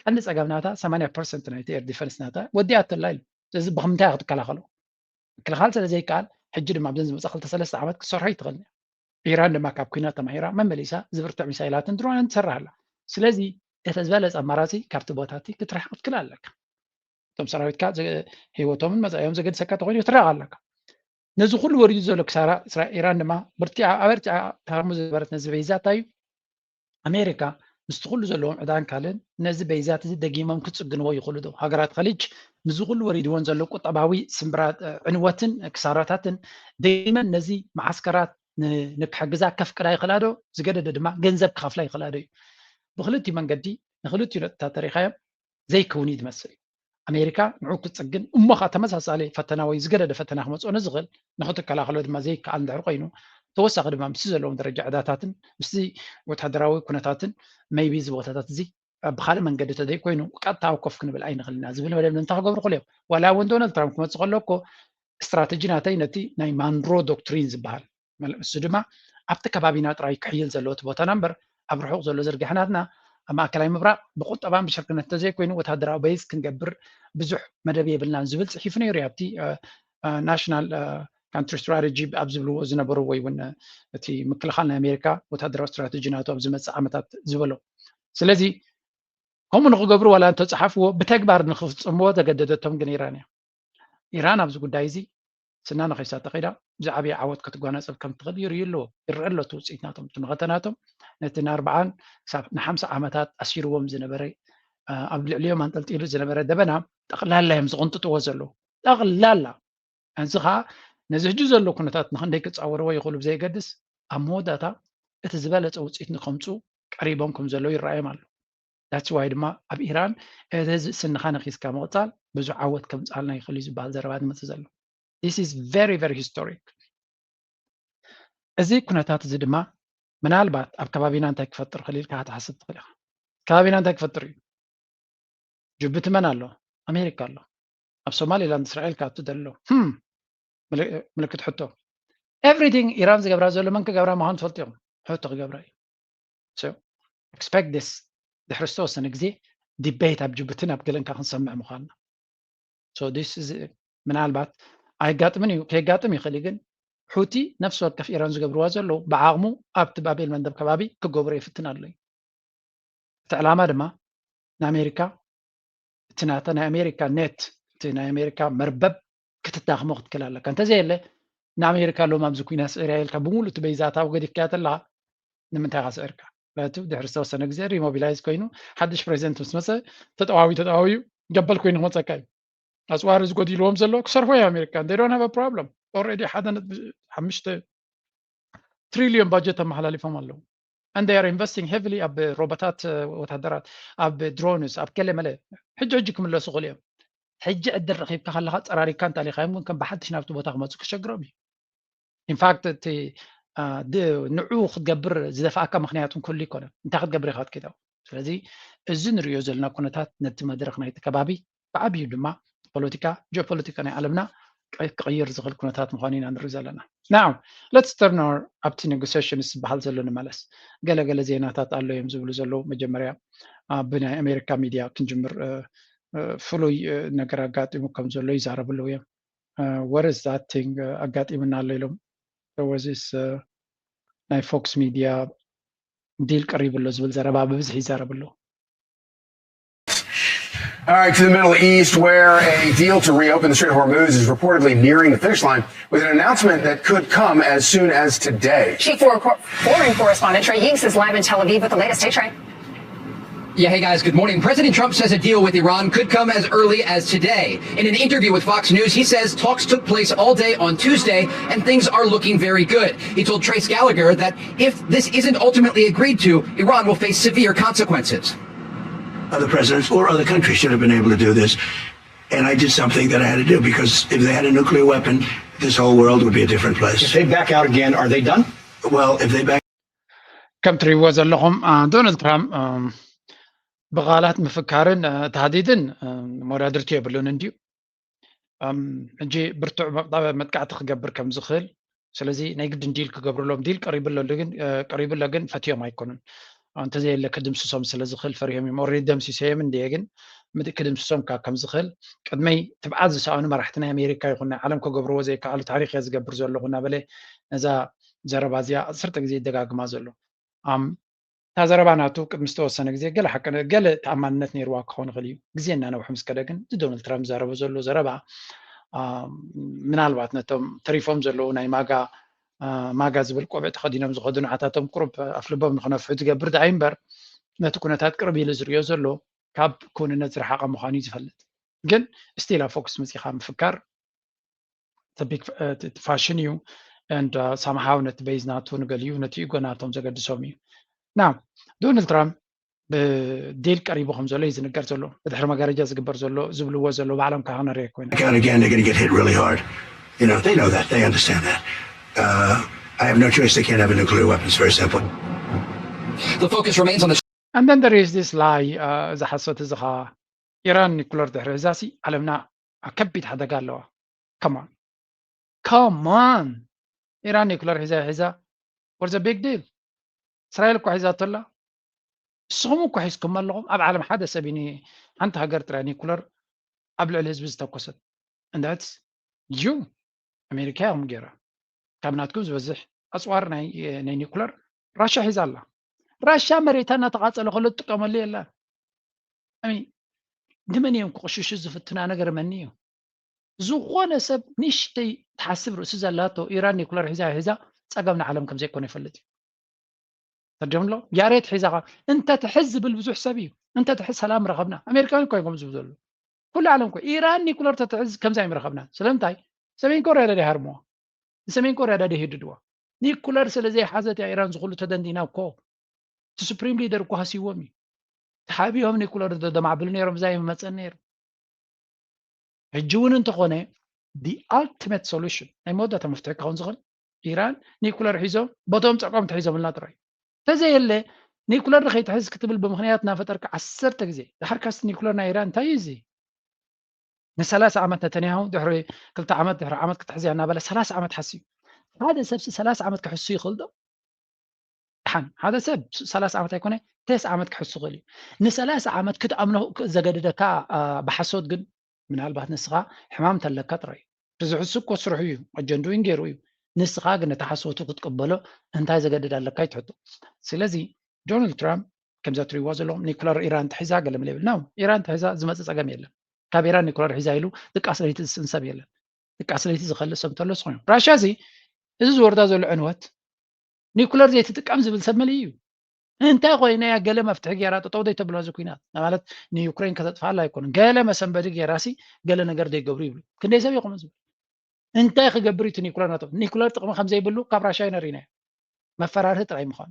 ቀንዲ ፀገም ናታ ሰማንያ ፐርሰንት ናይቲ ኤር ዲፈንስ ናታ ወዲኣትላ ኢሉ። ስለዚ ብክምንታይ ክትከላኸሎ? ምክልኻል ስለ ዘይከኣል ሕጂ ድማ ኣብዘን ዝመፃ ክልተ ሰለስተ ዓመት ክትሰርሖ ይትኽእል። ኢራን ድማ ካብ ኩናት ተማሂራ መመሊሳ ዝብርትዕ ሚሳይላትን ድሮንን ትሰርሕ ኣላ። ስለዚ እቲ ዝበለፀ ኣማራፂ ካብቲ ቦታ እቲ ክትርሕቕ ክትክእል ኣለካ። እቶም ሰራዊትካ ህይወቶምን መፃኢኦም ዘገድሰካ ተኮይኑ ክትርሕቕ ኣለካ። ነዚ ኩሉ ወሪዱ ዘሎ ክሳራ ኢራን ድማ ብርቲዓ ኣበርቲዓ ታርሙ ዝነበረት ነዚ በይዛታ እዩ። ኣሜሪካ ምስቲ ኩሉ ዘለዎም ዕዳን ካልእን ነዚ በይዛት እዚ ደጊሞም ክፅግንዎ ይኽእሉ ዶ? ሃገራት ኸሊጅ ምስዚ ኩሉ ወሪድዎን ዘሎ ቁጠባዊ ስምብራት ዕንወትን ክሳራታትን ደጊመን ነዚ መዓስከራት ንክሕግዛ ከፍቅዳ ይኽእላ ዶ? ዝገደደ ድማ ገንዘብ ክኸፍላ ይኽእላ ዶ እዩ? ብክልቲኡ መንገዲ ንክልቲኡ ነጥብታት ተሪኻዮም ዘይከውን እዩ ዝመስል። ኣሜሪካ ንዑ ክትፅግን እሞ ከዓ ተመሳሳሊ ፈተና ወይ ዝገደደ ፈተና ክመፅኦ ንዝኽእል ንክትከላኸሎ ድማ ዘይከኣል እንድሕር ኮይኑ ተወሳኺ ድማ ምስቲ ዘለዎም ደረጃ ዕዳታትን ምስቲ ወታደራዊ ኩነታትን maybe እዚ ቦታታት እዚ ብካልእ መንገዲ ተዘይኮይኑ ቀጥታ ኮፍ ክንብል ኣይንኽእል ኢና ዝብል መደምደምታ ክገብሩ ክእሉ እዮም። ዋላ እውን ዶናልድ ትራምፕ ክመፅእ ከሎ እኮ ስትራተጂ ናተይ ነቲ ናይ ማንሮ ዶክትሪን ዝበሃል ንሱ ድማ ኣብቲ ከባቢና ጥራይ ክሕይል ዘለዎ እቲ ቦታና እምበር ኣብ ርሑቕ ዘሎ ዝርግሐ ናትና ኣብ ማእከላይ ምብራቕ ብቁጠባን ብሽርክነት እንተዘይኮይኑ ወታደራዊ በይዝ ክንገብር ብዙሕ መደብ የብልናን ዝብል ፅሒፉ ነይሩ እዩ ኣብቲ ናሽናል ካንትሪ ስትራተጂ ኣብ ዝብልዎ ዝነበሩ ወይ እውን እቲ ምክልኻል ናይ ኣሜሪካ ወታደራዊ ስትራተጂ ናቱ ኣብ ዝመፅእ ዓመታት ዝበሎ። ስለዚ ከምኡ ንክገብሩ ዋላ እንተፀሓፍዎ ብተግባር ንክፍፅምዎ ዘገደደቶም ግን ኢራን እያ። ኢራን ኣብዚ ጉዳይ እዚ ስና ነኸይሳ ተኸይዳ ብዛዕባ ዓወት ክትጓናፀብ ከም ትኽእል ይርእዩ ኣለዎ። ይረአ ኣሎ እቲ ውፅኢት ናቶም እቲ መኸተ ናቶም ነቲ ንኣርባዓን ክሳብ ንሓምሳ ዓመታት ኣሲርዎም ዝነበረ ኣብ ልዕሊኦም ኣንጠልጢሉ ዝነበረ ደበና ጠቕላላ እዮም ዝቕንጥጥዎ ዘለዉ። ጠቕላላ እዚ ከዓ ነዚ ሕጂ ዘሎ ኩነታት ንክንደይ ክፃወርዎ ይኽእሉ ብዘየገድስ ኣብ መወዳእታ እቲ ዝበለፀ ውፅኢት ንከምፁ ቀሪቦም ከም ዘለዉ ይረኣዮም ኣሎ። That's why ድማ ኣብ ኢራን እዚ ስንኻ ነኺስካ ምቕፃል ብዙሕ ዓወት ከምፅኣልና ይኽእል እዩ ዝበሃል ዘረባ ዝመፅእ ዘሎ። This is very very historic። እዚ ኩነታት እዚ ድማ ምናልባት ኣብ ከባቢና እንታይ ክፈጥር ክእል ኢልካ ክትሓስብ ትኽእል ኢኻ። ከባቢና እንታይ ክፈጥር እዩ? ጅቡቲ መን ኣሎ? ኣሜሪካ ኣሎ። ኣብ ሶማሊላንድ እስራኤል ክኣቱ ዘሎ ምልክት ሕቶ። Everything ኢራን ዝገብራ ዘሎ መን ክገብራ ምዃኑ ትፈልጡ ኢኹም። ሕቶ ክገብራ እዩ። So expect this። ድሕሪ ዝተወሰነ ግዜ ዲቤት ኣብ ጅቡትን ኣብ ገለን ክንሰምዕ ምዃንና። ምናልባት ኣይጋጥምን እዩ፣ ከየጋጥም ይኽእል እዩ። ግን ሑቲ ነፍሲ ወከፍ ኢራን ዝገብርዋ ዘለዉ ብዓቕሙ ኣብቲ ባቤል መንደብ ከባቢ ክገብሮ ይፍትን ኣሎ እዩ። እቲ ዕላማ ድማ ንኣሜሪካ እቲ ናታ ናይ ኣሜሪካ ኔት እቲ ናይ ኣሜሪካ መርበብ ክትዳኽሞ ክትክእል ኣለካ። እንተዘየለ ንኣሜሪካ ሎም ኣብዚ ኩናት ስዒርያ ኢልካ ብምሉእ እቲ በይዛታ ወገዲፍካያ ተለኻ ንምንታይ ኢኻ ስዒርካ? ምክንያቱ ድሕሪ ዝተወሰነ ግዜ ሪሞቢላይዝ ኮይኑ ሓድሽ ፕሬዚደንት ምስ መፀ ተጠዋዊ ተጠዋዊዩ ገበል ኮይኑ ክመፀካ እዩ። ኣፅዋር እዚ ጎዲልዎም ዘሎ ክሰርሑ እዮም ኣሜሪካ። They don't have a problem። Already ሓደ ነጥቢ ሓሙሽተ ትሪልዮን ባጀት ኣመሓላሊፎም ኣለዉ። and they are investing heavily ኣብ ሮቦታት ወታደራት ኣብ ድሮንስ ኣብ ገለ መለ ሕጂ ሕጂ ክምለሱ ክእሉ እዮም። ሕጂ ዕድል ረኺብካ ከለኻ ጸራሪካ እንተሊኻዮም ግን ከም ብሓድሽ ናብቲ ቦታ ክመፁ ክሸግሮም እዩ። ኢንፋክት እቲ ንዑ ክትገብር ዝደፍኣካ ምክንያት ክህሉ ይኮነ እንታይ ክትገብር ኢካ ትከይዳው። ስለዚ እዚ ንሪዮ ዘለና ኩነታት ነቲ መድረክ ናይቲ ከባቢ ብዓብዩ ድማ ፖለቲካ ጂኦፖለቲካ ናይ ዓለምና ክቕይር ዝኽእል ኩነታት ምዃኑ ኢና ንርኢ ዘለና። Now let's turn our ኣብቲ negotiations ዝበሃል ዘሎ ንመለስ። ገለገለ ዜናታት ኣሎ እዮም ዝብሉ ዘለዉ። መጀመርያ ብናይ ኣሜሪካ ሚድያ ክንጅምር። ፍሉይ ነገር ኣጋጢሙ ከም ዘሎ ይዛረቡ ኣለዉ እዮም። What is that thing ኣጋጢምና ኣሎ ኢሎም። There was this ናይ ፎክስ ሚድያ ዲል ቀሪቡ ኣሎ ዝብል ዘረባ ብብዝሒ ይዛረቡ ኣለዉ። All right, to the Middle East, where a deal to reopen the Strait of Hormuz is reportedly nearing the finish line with an announcement that could come as soon as today. Chief Foreign Correspondent Trey Yingst is live in Tel Aviv with the latest. Hey, Trey. Yeah, hey guys, good morning. President Trump says a deal with Iran could come as early as today. In an interview with Fox News, he says talks took place all day on Tuesday and things are looking very good. He told Trace Gallagher that if this isn't ultimately agreed to, Iran will face severe consequences. Other presidents or other countries should have been able to do this. And I did something that I had to do because if they had a nuclear weapon, this whole world would be a different place. If they back out again, are they done? Well, if they back ከም ትሪእዎ ዘለኹም ዶናልድ ትራምፕ ብቓላት ምፍካርን ታህዲድን መወዳድርቲ የብሉን እንድዩ። ሕጂ ብርቱዕ መጥቃዕቲ ክገብር ከም ዝኽእል ስለዚ ናይ ግድን ዲል ክገብርሎም ዲል ቀሪቡ ኣሎ ግን ቀሪቡ ኣሎ ግን ፈትዮም ኣይኮኑን። እንተዘየለ ክድምስሶም ስለ ዝኽእል ፈሪሆም እዮም። ኦልሬዲ ደምሲሰዮም እንድየ ግን ምድ ክድምስሶም ካብ ከም ዝኽእል ቅድመይ ትብዓት ዝሰኣኑ መራሕቲ ናይ ኣሜሪካ ይኹን ናይ ዓለም ክገብርዎ ዘይከኣሉ ታሪኽ እየ ዝገብር ዘለኹ እናበለ ነዛ ዘረባ እዚኣ ዓሰርተ ግዜ ይደጋግማ ዘሎ። እታ ዘረባ ናቱ ቅድሚ ዝተወሰነ ግዜ ገለ ሓቂ ገለ ተኣማንነት ነይርዋ ክኸውን ይኽእል እዩ። ግዜ እናነውሐ ምስ ከደ ግን እዚ ዶናልድ ትራምፕ ዝዛረቦ ዘሎ ዘረባ ምናልባት ነቶም ተሪፎም ዘለዉ ናይ ማጋ ማጋ ዝብል ቆቢዕ ተኸዲኖም ዝኸዱ ንዓታቶም ቁሩብ ኣፍልቦም ንክነፍሑ ዝገብር ደኣ እምበር ነቲ ኩነታት ቅርብ ኢሉ ዝርእዮ ዘሎ ካብ ክውንነት ዝረሓቐ ምዃኑ እዩ ዝፈልጥ። ግን ስቲል ኣብ ፎክስ መፂኻ ምፍካር ፋሽን እዩ። And somehow ነቲ ቤዝ ናቱ ንገሊኡ ነቲ ኢጎ ናቶም ዘገድሶም እዩ። Now ዶናልድ ትራምፕ ብዲል ቀሪቡ ከም ዘሎ እዩ ዝንገር ዘሎ። ብድሕሪ መጋረጃ ዝግበር ዘሎ ዝብልዎ ዘሎ ባዕሎም ከዓ ክንርኢ ኮይና። Again, they're going to get hit really hard. You know, they know that. They understand that. Uh, I have no choice. They can't have a nuclear weapon. It's very simple. The focus remains on the And then there is this lie. እዚ ሓሶት እዚ ከዓ ኢራን ኒኩለር ድሕሪ ሒዛሲ ዓለምና ኣብ ከቢድ ሓደጋ ኣለዋ። Come on. Come on. ኢራን ኒኩለር ሒዛ ሒዛ። What's the big deal? እስራኤል እኮ ሒዛቶ ኣላ። ንስኹም እኮ ሒዝኩም ኣለኹም። ኣብ ዓለም ሓደ ሰብ እዩ ሓንቲ ሃገር ጥራይ ኒኩለር ኣብ ልዕሊ ህዝቢ ዝተኮሰት። And that's you. ኣሜሪካ እዮም ገይራ። ካብ ናትኩም ዝበዝሕ ኣፅዋር ናይ ናይ ኒኩለር ራሻ ሒዛ ኣላ። ራሻ መሬታ እናተቃፀለ ከሎ ትጥቀመሉ የላ። ንመን እዮም ክቕሽሹ ዝፍትና ነገር መኒ እዩ? ዝኾነ ሰብ ንሽተይ ትሓስብ ርእሲ ዘላቶ ኢራን ኒኩለር ሒዛ ሒዛ ፀገም ንዓለም ከም ዘይኮነ ይፈልጥ እዩ። ተርዲኦም ኣሎ ያሬት ሒዛኻ እንተ ትሕዝ ዝብል ብዙሕ ሰብ እዩ። እንተ ትሕዝ ሰላም ረኸብና። ኣሜሪካን እኮ እዮም ከምዚ ዝብሉ ዘለዉ። ኩሉ ዓለም እኮ ኢራን ኒኩለር ተትሕዝ ከምዚ ኣይምረኸብናን። ስለምንታይ? ሰሜን ኮርያ ዶ ይሃርምዋ? ንሰሜን ኮርያ ዶ ይህድድዋ? ኒኩለር ስለ ዘይሓዘት እያ ኢራን ዝኹሉ ተደንዲና እኮ። እቲ ሱፕሪም ሊደር እኮ ሃስይዎም እዩ። ተሓቢኦም ኒኩለር ደማዕብሉ ነይሮም እዛ ይመፀን ነይሩ። ሕጂ እውን እንተኾነ the ultimate solution ናይ መወዳእታ መፍትሒ ክኸውን ዝኽእል ኢራን ኒኩለር ሒዞም ቦቶም ጸቆም ተሒዞምልና ጥራይ ተዘየለ ኒኩለር ንኸይትሕዝ ክትብል ብምኽንያት እናፈጠርካ ዓሰርተ ግዜ ድሓር ካስቲ ኒኩለር ናይ ኢራን እንታይ እዩ እዚ ንሰላሳ ዓመት ነተንያሁ ድሕሪ ክልተ ዓመት ድሕሪ ዓመት ክትሕዝያ እናበለ ሰላሳ ዓመት ሓስዩ ሓደ ሰብሲ ሰላሳ ዓመት ክሕሱ ይኽእል ዶ ሓን ሓደ ሰብ ሰላሳ ዓመት ኣይኮነ ተስ ዓመት ክሕሱ ይኽእል እዩ ንሰላሳ ዓመት ክትኣምኖ ዘገድደካ ብሓሶት ግን ምናልባት ንስኻ ሕማም ተለካ ጥራይ እዩ ዝሕሱ እኮ ስርሑ እዩ ኣጀንድኡ ገይሩ እዩ ንስኻ ግን ነቲ ሓሶቱ ክትቅበሎ እንታይ ዘገድድ ኣለካ ይትሕቶ ስለዚ ዶናልድ ትራምፕ ከምዛ ትሪእዋ ዘለኹም ኒኩለር ኢራን ተሒዛ ገለ መለ ይብል ነው ኢራን ተሒዛ ዝመፀ ፀገም የለን ካብ ኢራን ኒኩለር ሒዛ ኢሉ ድቃስ ለይቲ ዝስእን ሰብ የለን ድቃስ ለይቲ ዝኸልእ ሰብ እንተሎ ዝኾኑ ራሽያ እዚ እዚ ዝወርዳ ዘሎ ዕንወት ኒኩለር ዘይትጥቀም ዝብል ሰብ መሊእ እዩ እንታይ ኮይነ እያ ገለ መፍትሒ ገይራ ጠጠው ዘይተብሎ እዚ ኩናት ማለት ንዩክሬን ከተጥፋላ ኣይኮነ ገለ መሰንበዲ ገይራሲ ገለ ነገር ዘይገብሩ ይብሉ ክንደይ ሰብ ይኮኑ ዝብል እንታይ ክገብር እዩ ኒኩለር ናቶ ኒኩለር ጥቅሚ ከምዘይብሉ ካብ ራሽያ ይነሪና መፈራርህ ጥራይ ምዃኑ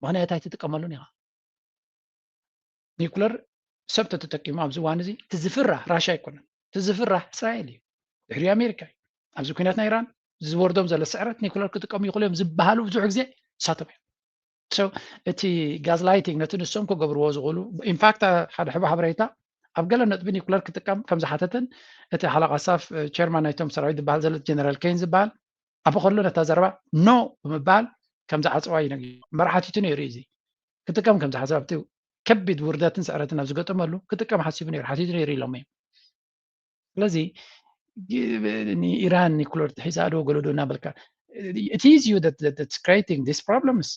ምኽንያት ኣይትጥቀመሉን ኢኻ። ኒኩለር ሰብ ተተጠቂሙ ኣብዚ እዋን እዚ እቲ ዝፍራህ ራሻ ኣይኮነን፣ እቲ ዝፍራህ እስራኤል እዩ፣ ድሕሪ ኣሜሪካ እዩ። ኣብዚ ኩናት ናይ ኢራን ዝወርዶም ዘሎ ስዕረት ኒኩለር ክጥቀሙ ይኽእሉ እዮም ዝበሃሉ ብዙሕ ግዜ ንሳቶም እዮም። So እቲ ጋዝላይቲንግ ነቲ ንሶም ክገብርዎ ዝኽእሉ ኢንፋክት ሓደ ሕቦ ሓበሬታ ኣብ ገለ ነጥቢ ኒኩለር ክጥቀም ከም ዝሓተተን እቲ ሓለቓ ስታፍ ቸርማን ናይቶም ሰራዊት ዝበሃል ዘሎ ጀነራል ኬን ዝበሃል ኣብ ከሎ ነታ ዘረባ ኖ ብምባል ከም ዝዓፀዋ ይነግር። መራሕቲቱ ነይሩ እዩ እዚ ክጥቀም ከም ዝሓሰብ ኣብቲ ከቢድ ውርደትን ስዕረትን ኣብ ዝገጠመሉ ክጥቀም ሓሲቡ ነይሩ ሓቲቱ ነይሩ ኢሎም እዮም። ስለዚ ንኢራን ኒኩለር ሒዛ ዶ ገለዶ እናበልካ it is you that that's creating these problems።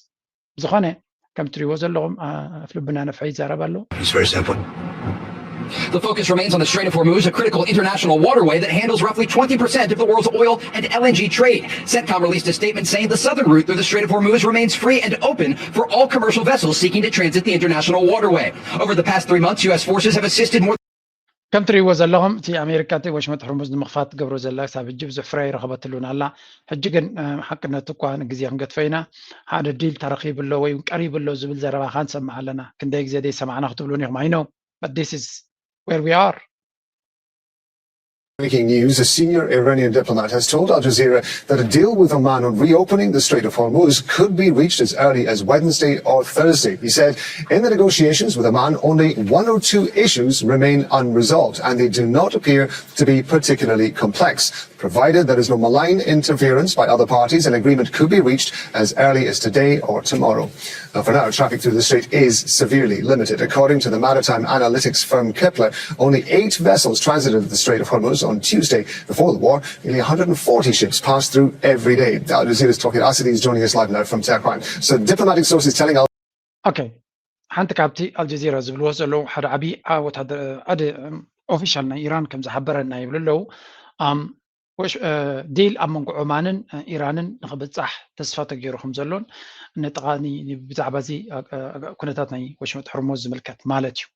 ዝኾነ ከም ትሪእዎ ዘለኹም ኣፍ ልብና ነፍሐ ይዛረብ ኣሎ። It's very simple. The focus remains on the Strait of Hormuz, a critical international waterway that handles roughly twenty percent of the world's oil and L N G trade. CENTCOM released a statement saying the southern route through the Strait of Hormuz remains free and open for all commercial vessels seeking to transit the international waterway. Over the past three months, U S forces have assisted more ከም ትሪእዎ ዘለኹም እቲ ኣሜሪካ እቲ ወሽመጥ ሕርሙዝ ንምኽፋት ትገብሮ ዘላ ክሳብ ሕጂ ብዙሕ ፍረ ይረኸበትሉን ኣላ። ሕጂ ግን ሓቅነት እኳ ንግዜ ክንገድፎ ኢና። ሓደ ዲል ተረኺቡ ኣሎ ወይ ቀሪቡ ኣሎ ዝብል ዘረባ ካ ንሰምዕ ኣለና። ክንደይ ግዜ ደይ ሰማዕና ክትብሉን ኢኹም። I know, but this is where we are. Breaking news, a senior Iranian diplomat has told Al Jazeera that a deal with Oman on reopening the Strait of Hormuz could be reached as early as Wednesday or Thursday. He said in the negotiations with Oman, only one or two issues remain unresolved, and they do not appear to be particularly complex, provided there is no malign interference by other parties. An agreement could be reached as early as today or tomorrow. Now, for now, traffic through the strait is severely limited. According to the maritime analytics firm Kpler, only eight vessels transited the Strait of Hormuz on Tuesday. Before the war, nearly one hundred forty ships passed through every day. Al Jazeera's Tawqir Asadi is joining us live now from Tehran. So diplomatic sources telling us Okay. ሓንቲ ካብቲ ኣልጀዚራ ዝብልዎ ዘለዉ ሓደ ዓብዪ ወታደር ሓደ ኦፊሻል ናይ ኢራን ከም ዝሓበረና ይብሉ ኣለዉ። ዲል ኣብ መንጎ ዖማንን ኢራንን ንክብፃሕ ተስፋ ተገይሩ ከም ዘሎን ንጥቓኒ ብዛዕባ እዚ ኩነታት ናይ ወሽመጥ ሕርሙዝ ዝምልከት ማለት እዩ።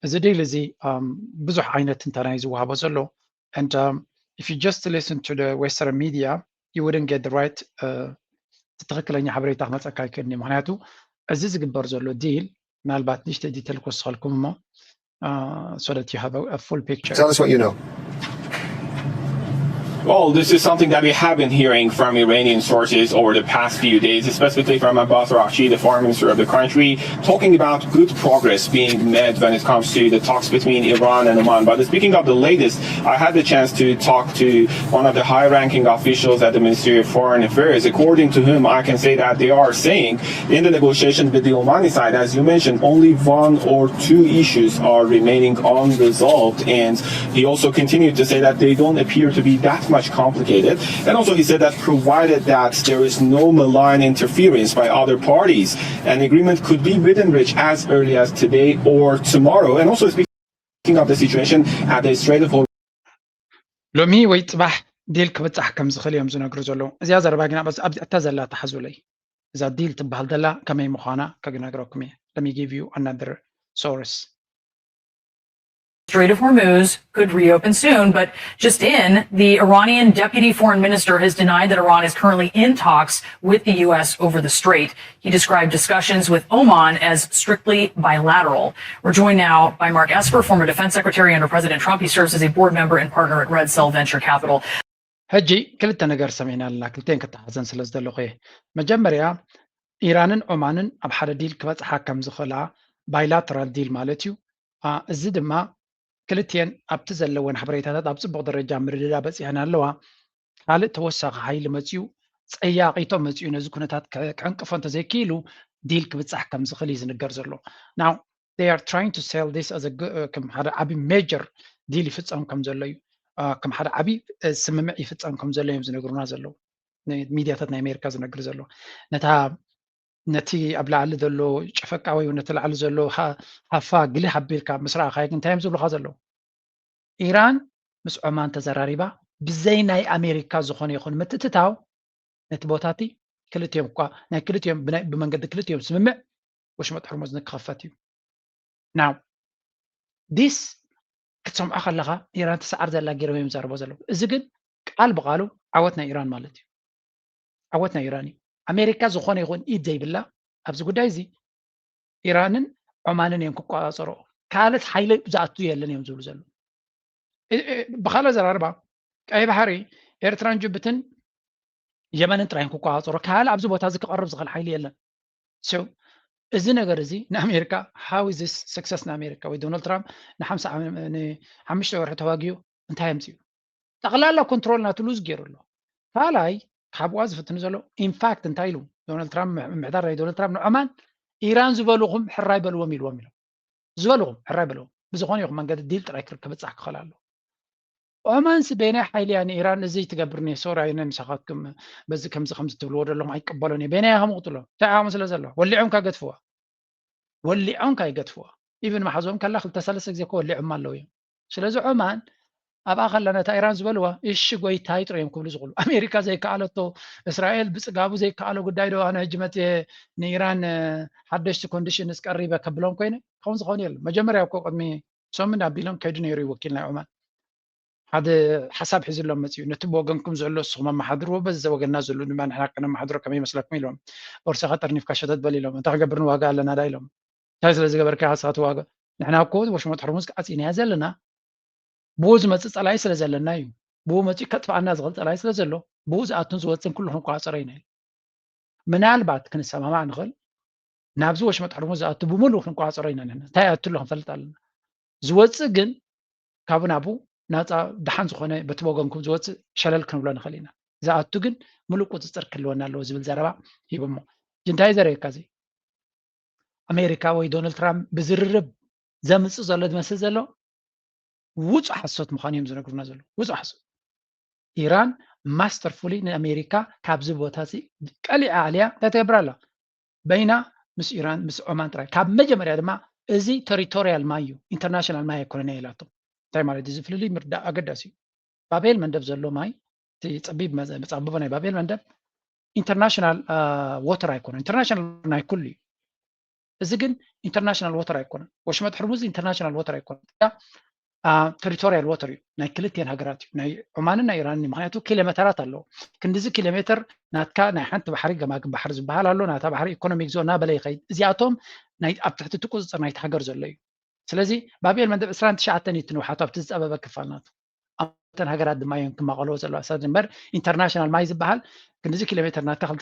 እዚ ዲል እዚ ብዙሕ ዓይነት ትንተና እዩ ዝወሃቦ ዘሎ። And um, if you just listen to the Western media, you wouldn't get the right ትክክለኛ ሓበሬታ ክመፀካ ይክእል እዩ። ምክንያቱ እዚ ዝግበር ዘሎ ዲል ምናልባት ንእሽተይ ዲቴል ክወስኸልኩም እሞ so that you have a, a full picture. Tell us what you know. Well, this is something that we have been hearing from Iranian sources over the past few days, specifically from Abbas Araghchi, the foreign minister of the country, talking about good progress being made when it comes to the talks between Iran and Oman. But speaking of the latest, I had the chance to talk to one of the high-ranking officials at the Ministry of Foreign Affairs, according to whom I can say that they are saying in the negotiation with the Omani side, as you mentioned, only one or two issues are remaining unresolved. And he also continued to say that they don't appear to be that much complicated. And also he said that provided that there is no malign interference by other parties, an agreement could be within reach as early as today or tomorrow. And also speaking of the situation at the Strait of Hormuz, ሎሚ ወይ ፅባሕ ዲል ክብፃሕ ከም ዝኽእል እዮም ዝነግሩ ዘለዉ። እዚኣ ዘረባ ግን ኣብታ ዘላ ተሓዙለይ። እዛ ዲል ትበሃል ዘላ ከመይ ምዃና ከግነግረኩም እየ። Let me give you another source. Strait of Hormuz could reopen soon, but just in, the Iranian deputy foreign minister has denied that Iran is currently in talks with the U S over the strait. He described discussions with Oman as strictly bilateral. We're joined now by Mark Esper, former defense secretary under President Trump. He serves as a board member and partner at Red Cell Venture Capital. ሕጂ ክልተ ነገር ሰሚዕና ኣለና፣ ክልተን ክተሓዘን ስለ ዝደለኹ እየ። መጀመርያ ኢራንን ዖማንን ኣብ ሓደ ዲል ክበፅሓ ከም ዝኽእላ፣ ባይላተራል ዲል ማለት እዩ። እዚ ድማ ክልቲኤን ኣብቲ ዘለወን ሓበሬታታት ኣብ ፅቡቕ ደረጃ ምርድዳ በፂሐን ኣለዋ። ካልእ ተወሳኺ ሓይሊ መፅዩ፣ ፀያቒቶ መፅዩ ነዚ ኩነታት ክዕንቅፎ እንተዘይክኢሉ ዲል ክብፃሕ ከም ዝኽእል እዩ ዝንገር ዘሎ። Now they are trying to sell this as a ከም ሓደ ዓቢ ሜጀር ዲል ይፍፀም ከም ዘሎ እዩ፣ ከም ሓደ ዓቢ ስምምዕ ይፍፀም ከም ዘሎ እዮም ዝነግሩና ዘለዉ፣ ሚድያታት ናይ ኣሜሪካ ዝነግር ዘሎ። ነታ ነቲ ኣብ ላዕሊ ዘሎ ጨፈቃ ወይ ነቲ ላዕሊ ዘሎ ሃፋ ግልህ ኣቢልካ ምስ ረኣኻዮ እንታይ እዮም ዝብሉኻ ዘለዉ? ኢራን ምስ ዖማን ተዘራሪባ ብዘይ ናይ ኣሜሪካ ዝኾነ ይኹን ምትእትታው ነቲ ቦታ እቲ ክልቲኦም እኳ ናይ ክልቲኦም ብመንገዲ ክልቲኦም ስምምዕ ወሽመጥ ሕርሙዝ ንክኸፈት እዩ። ናው ዲስ ክትሰምዖ ከለኻ ኢራን ትሰዓር ዘላ ገይሮም እዮም ዘርቦ ዘለዉ። እዚ ግን ቃል ብቃሉ ዓወት ናይ ኢራን ማለት እዩ። ዓወት ናይ ኢራን እዩ። ኣሜሪካ ዝኾነ ይኹን ኢድ ዘይብላ ኣብዚ ጉዳይ እዚ ኢራንን ዖማንን እዮም ክቆፃፀሮ፣ ካልእ ሓይሊ ዝኣቱ የለን እዮም ዝብሉ ዘለዉ። ብካልእ ኣዘራርባ ቀይ ባሕሪ ኤርትራን ጅቡትን የመንን ጥራይ ክቆፃፀሮ፣ ካልእ ኣብዚ ቦታ እዚ ክቐርብ ዝኽእል ሓይሊ የለን። እዚ ነገር እዚ ንኣሜሪካ፣ how is this success ንኣሜሪካ? ወይ ዶናልድ ትራምፕ ንሓምሳ ንሓሙሽተ ወርሒ ተዋጊኡ እንታይ ኣምፅኡ? ጠቕላላ ኮንትሮል ናቱ ሉዝ ገይሩ ኣሎ። ካልኣይ ካብዋ ዝፍትኑ ዘሎ ኢንፋክት እንታይ ኢሉ ዶናልድ ትራምፕ፣ ምምሕዳር ናይ ዶናልድ ትራምፕ ንዖማን ኢራን ዝበልኹም ሕራይ በልዎም ኢልዎም ኢሎም ዝበልኹም ሕራይ በልዎም ብዝኾነ ይኹን መንገዲ ዲል ጥራይ ክበፃሕ ክኽእል ኣሎ። ዖማንስ በየናይ ሓይሊ እያ ንኢራን እዚ ትገብር ኔ ሶር ኣይነ ምሳኻትኩም በዚ ከምዚ ከምዚ ትብልዎ ዘለኹም ኣይቀበሎን እየ በየናይ እያ ከምቕጥሎ እንታይ ዓቕሚ ስለ ዘሎ ወሊዖም ካገድፍዋ ወሊዖም ካይገድፍዋ ኢቭን መሓዞም ከላ ክልተ ሰለስተ ግዜ እኮ ወሊዖም ኣለዉ እዮም ስለዚ ዖማን ኣብኣ ከላ ነታ ኢራን ዝበልዋ እሺ ጎይታይ ጥረ እዮም ክብሉ ዝኽእሉ ኣሜሪካ ዘይከኣለቶ እስራኤል ብፅጋቡ ዘይከኣሎ ጉዳይ ዶ ኣነ ሕጂ መፅየ ንኢራን ሓደሽቲ ኮንዲሽንስ ቀሪበ ከብሎም ኮይነ ክኸውን ዝኾኑ የለን መጀመርያ እኮ ቅድሚ ሰሙን ኣቢሎም ከይዱ ነይሩ እዩ ወኪል ናይ ዑማን ሓደ ሓሳብ ሒዝሎም መፅኡ ነቲ ብወገንኩም ዘሎ ንስኹም ኣመሓድርዎ በዚ ወገንና ዘሎ ድማ ንሕና ከነመሓድሮ ከመይ ይመስለኩም ኢሎም ቦርሳኻ ጠርኒፍካ ሸተት በል ኢሎም እንታይ ክገብር ንዋጋ ኣለና ዳ ኢሎም እንታይ ስለ ዝገበርካ ስኻ ትዋጋ ንሕና እኮ ወሽመጥ ሕርሙዝ ዓፂናያ ዘለና ብኡ ዝመፅእ ፀላኢ ስለ ዘለና እዩ ብኡ መፅኡ ከጥፍኣና ዝኽእል ፀላኢ ስለ ዘሎ ብኡ ዝኣቱን ዝወፅን ኩሉ ክንቆፃፀሮ ኢና ምናልባት ክንሰማማዕ ንኽእል ናብዚ ወሽመጥ ሕርሙዝ ዝኣቱ ብምሉእ ክንቆፃፀሮ ኢና ንሕና እንታይ ኣቱ ኣሎ ክንፈልጥ ኣለና ዝወፅእ ግን ካብኡ ናብኡ ናፃ ደሓን ዝኾነ በቲ ወገንኩም ዝወፅእ ሸለል ክንብሎ ንኽእል ኢና ዝኣቱ ግን ምሉእ ቁፅፅር ክህልወና ኣለዎ ዝብል ዘረባ ሂቦሞ እንታይ ዘርእየካ እዚ ኣሜሪካ ወይ ዶናልድ ትራምፕ ብዝርርብ ዘምፅእ ዘሎ ዝመስል ዘሎ ውፁእ ሓሶት ምዃኑ እዮም ዝነግሩና ዘለዉ ውፁእ ሓሶት ኢራን ማስተርፉሊ ንኣሜሪካ ካብዚ ቦታ እዚ ቀሊዓ ኣልያ እንታይ ትገብር ኣላ በይና ምስ ኢራን ምስ ዖማን ጥራይ ካብ መጀመርያ ድማ እዚ ቴሪቶሪያል ማይ እዩ ኢንተርናሽናል ማይ ኣይኮነን ኢላቶ እንታይ ማለት እዚ ፍልልይ ምርዳእ ኣገዳሲ እዩ ባቤል መንደብ ዘሎ ማይ እቲ ፀቢብ መፃብቦ ናይ ባቤል መንደብ ኢንተርናሽናል ወተር ኣይኮነን ኢንተርናሽናል ናይ ኩሉ እዩ እዚ ግን ኢንተርናሽናል ወተር ኣይኮነን ወሽመጥ ሕርሙዝ ኢንተርናሽናል ወተር ኣይኮነን ቴሪቶሪያል ወተር እዩ ናይ ክልቲኤን ሃገራት እዩ ናይ ዑማንን ናይ ኢራንን ምክንያቱ ኪሎ ሜተራት ኣለዎ ክንዲዚ ኪሎ ሜተር ናትካ ናይ ሓንቲ ባሕሪ ገማግም ባሕሪ ዝበሃል ኣሎ ናታ ባሕሪ ኢኮኖሚክ ዞን ናበለ ይኸይድ እዚኣቶም ኣብ ትሕቲ እቲ ቁፅፅር ናይቲ ሃገር ዘሎ እዩ ስለዚ ባቤል መንደብ ዕስራን ትሽዓተን እዩ ትንውሓቱ ኣብቲ ዝፀበበ ክፋል ናቱ ኣብተን ሃገራት ድማ እዮም ክማቐልዎ ዘለዋ ሰብ እምበር ኢንተርናሽናል ማይ ዝበሃል ክንዲዚ ኪሎ ሜተር ናትካ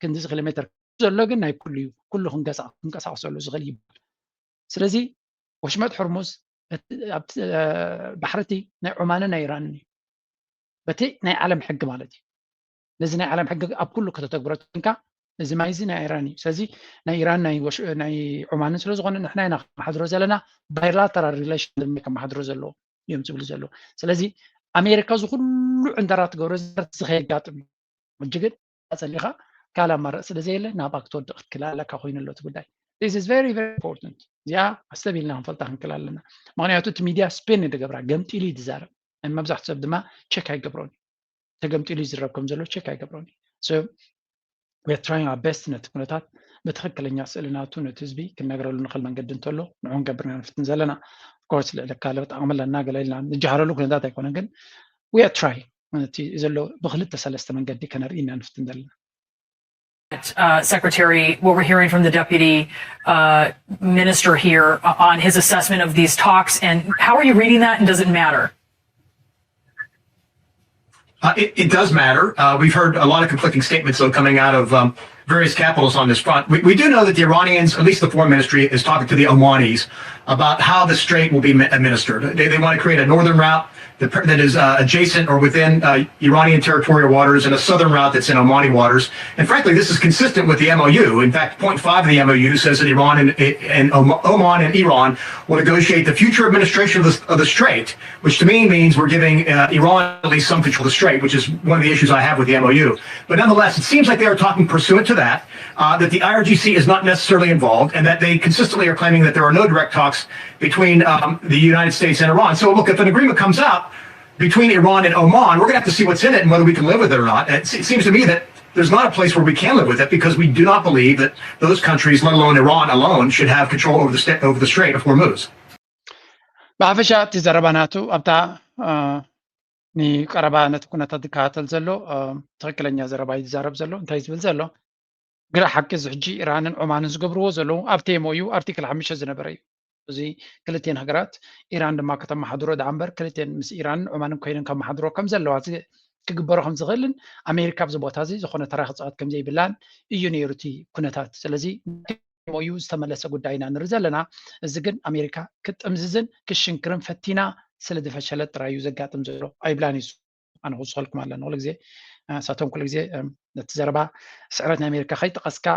ክንዲዚ ኪሎ ሜተር ዘሎ ግን ናይ ኩሉ እዩ ኩሉ ክንቀሳቀሰሉ ዝኽእል ይበሃል ስለዚ ወሽመጥ ሕርሙዝ ባሕርቲ ናይ ዑማንን ናይ ኢራንን እዩ በቲ ናይ ዓለም ሕጊ ማለት እዩ ነዚ ናይ ዓለም ሕጊ ኣብ ኩሉ ከተተግብሮ ኮንካ እዚ ማይ እዚ ናይ ኢራን እዩ ስለዚ ናይ ኢራን ናይ ዑማንን ስለ ዝኾነ ንሕና ኢና ከመሓድሮ ዘለና ባይላተራል ሪሌሽን ድማ ከመሓድሮ ዘለዎ እዮም ዝብሉ ዘለዉ ስለዚ ኣሜሪካ እዚ ኩሉ ዕንደራ ትገብሮ ዘርት ዝኸየጋጥም እዩ ሕጂ ግን ኣፀሊኻ ካልእ ኣማራፂ ስለ ዘየለ ናብኣ ክትወድቕ ክትክእል ኣለካ ኮይኑ ኣሎ እቲ ጉዳይ this is very very important እዚኣ ኣስተቢልና ክንፈልጣ ክንክእል ኣለና ምክንያቱ እቲ ሚድያ ስፔን እዩ ዝገብራ ገምጢሉ እዩ ዝዛረብ መብዛሕትኡ ሰብ ድማ ቸክ ኣይገብሮን እዩ ተገምጢሉ ይዝረብ ከም ዘሎ ቸክ ኣይገብሮን እዩ we are trying our best ነቲ ኩነታት ብትኽክለኛ ስእሊ ናቱ ነቲ ህዝቢ ክንነግረሉ ንኽእል መንገዲ እንተሎ ንዑ ንገብር ኢና ንፍትን ዘለና ኮርስ ልዕሊ ካልኦት ዓቕሚ ኣለና ገለ ኢልና ንጀሃረሉ ኩነታት ኣይኮነን ግን we are trying እቲ ዘሎ ብክልተ ሰለስተ መንገዲ ከነርኢ ኢና ንፍትን ዘለና uh, Secretary, what we're hearing from the deputy uh, minister here uh, on his assessment of these talks, and how are you reading that, and does it matter? Uh, it, it, does matter. Uh, we've heard a lot of conflicting statements, though, coming out of um, various capitals on this front. We, we, do know that the Iranians, at least the foreign ministry, is talking to the Omanis about how the strait will be administered. They, they want to create a northern route that, that is uh, adjacent or within uh, Iranian territorial waters and a southern route that's in Omani waters. And frankly, this is consistent with the M O U. In fact, point five of the M O U says that Iran and, and Oman and Iran will negotiate the future administration of the, of the strait, which to me means we're giving uh, Iran at least some control of the strait, which is one of the issues I have with the M O U. But nonetheless, it seems like they are talking pursuant to that, uh, that the I R G C is not necessarily involved, and that they consistently are claiming that there are no direct talks between um, the United States and Iran. So look, if an agreement comes up between Iran and Oman, we're going to have to see what's in it and whether we can live with it or not. It, it seems to me that there's not a place where we can live with it because we do not believe that those countries, let alone Iran alone, should have control over the, sta- over the Strait of Hormuz. ብሓፈሻ እቲ ዘረባ ናቱ ኣብታ ንቀረባ ነቲ ኩነታት ዝከታተል ዘሎ ትኽክለኛ ዘረባ እዩ ዝዛረብ ዘሎ እንታይ ዝብል ዘሎ ግዳ ሓቂ እዚ ሕጂ ኢራንን ዖማንን ዝገብርዎ ዘለዉ ኣብቲ ኤምኦዩ ኣርቲክል ሓሙሽተ ዝነበረ እዩ። እዚ ክልቲኤን ሃገራት ኢራን ድማ ከተመሓድሮ ደኣ እምበር ክልቲኤን ምስ ኢራንን ዖማንን ኮይነን ከመሓድሮ ከም ዘለዋ ዝ- ክግበሮ ከም ዝኽእልን ኣሜሪካ ኣብዚ ቦታ እዚ ዝኾነ ተራ ክፃወት ከም ዘይብላን እዩ ነይሩ እቲ ኩነታት። ስለዚ ሞዩ ዝተመለሰ ጉዳይ ኢና ንርኢ ዘለና። እዚ ግን ኣሜሪካ ክትጥምዝዝን ክሽንክርን ፈቲና ስለ ዝፈሸለት ጥራይ እዩ ዘጋጥም ዘሎ ኣይብላን እዩ። ኣነ ክውስኸልኩም ኣለኒ ኩሉ ግዜ ንሳቶም ኩሉ ግዜ ነቲ ዘረባ ስዕረት ናይ ኣሜሪካ ከይጠቐስካ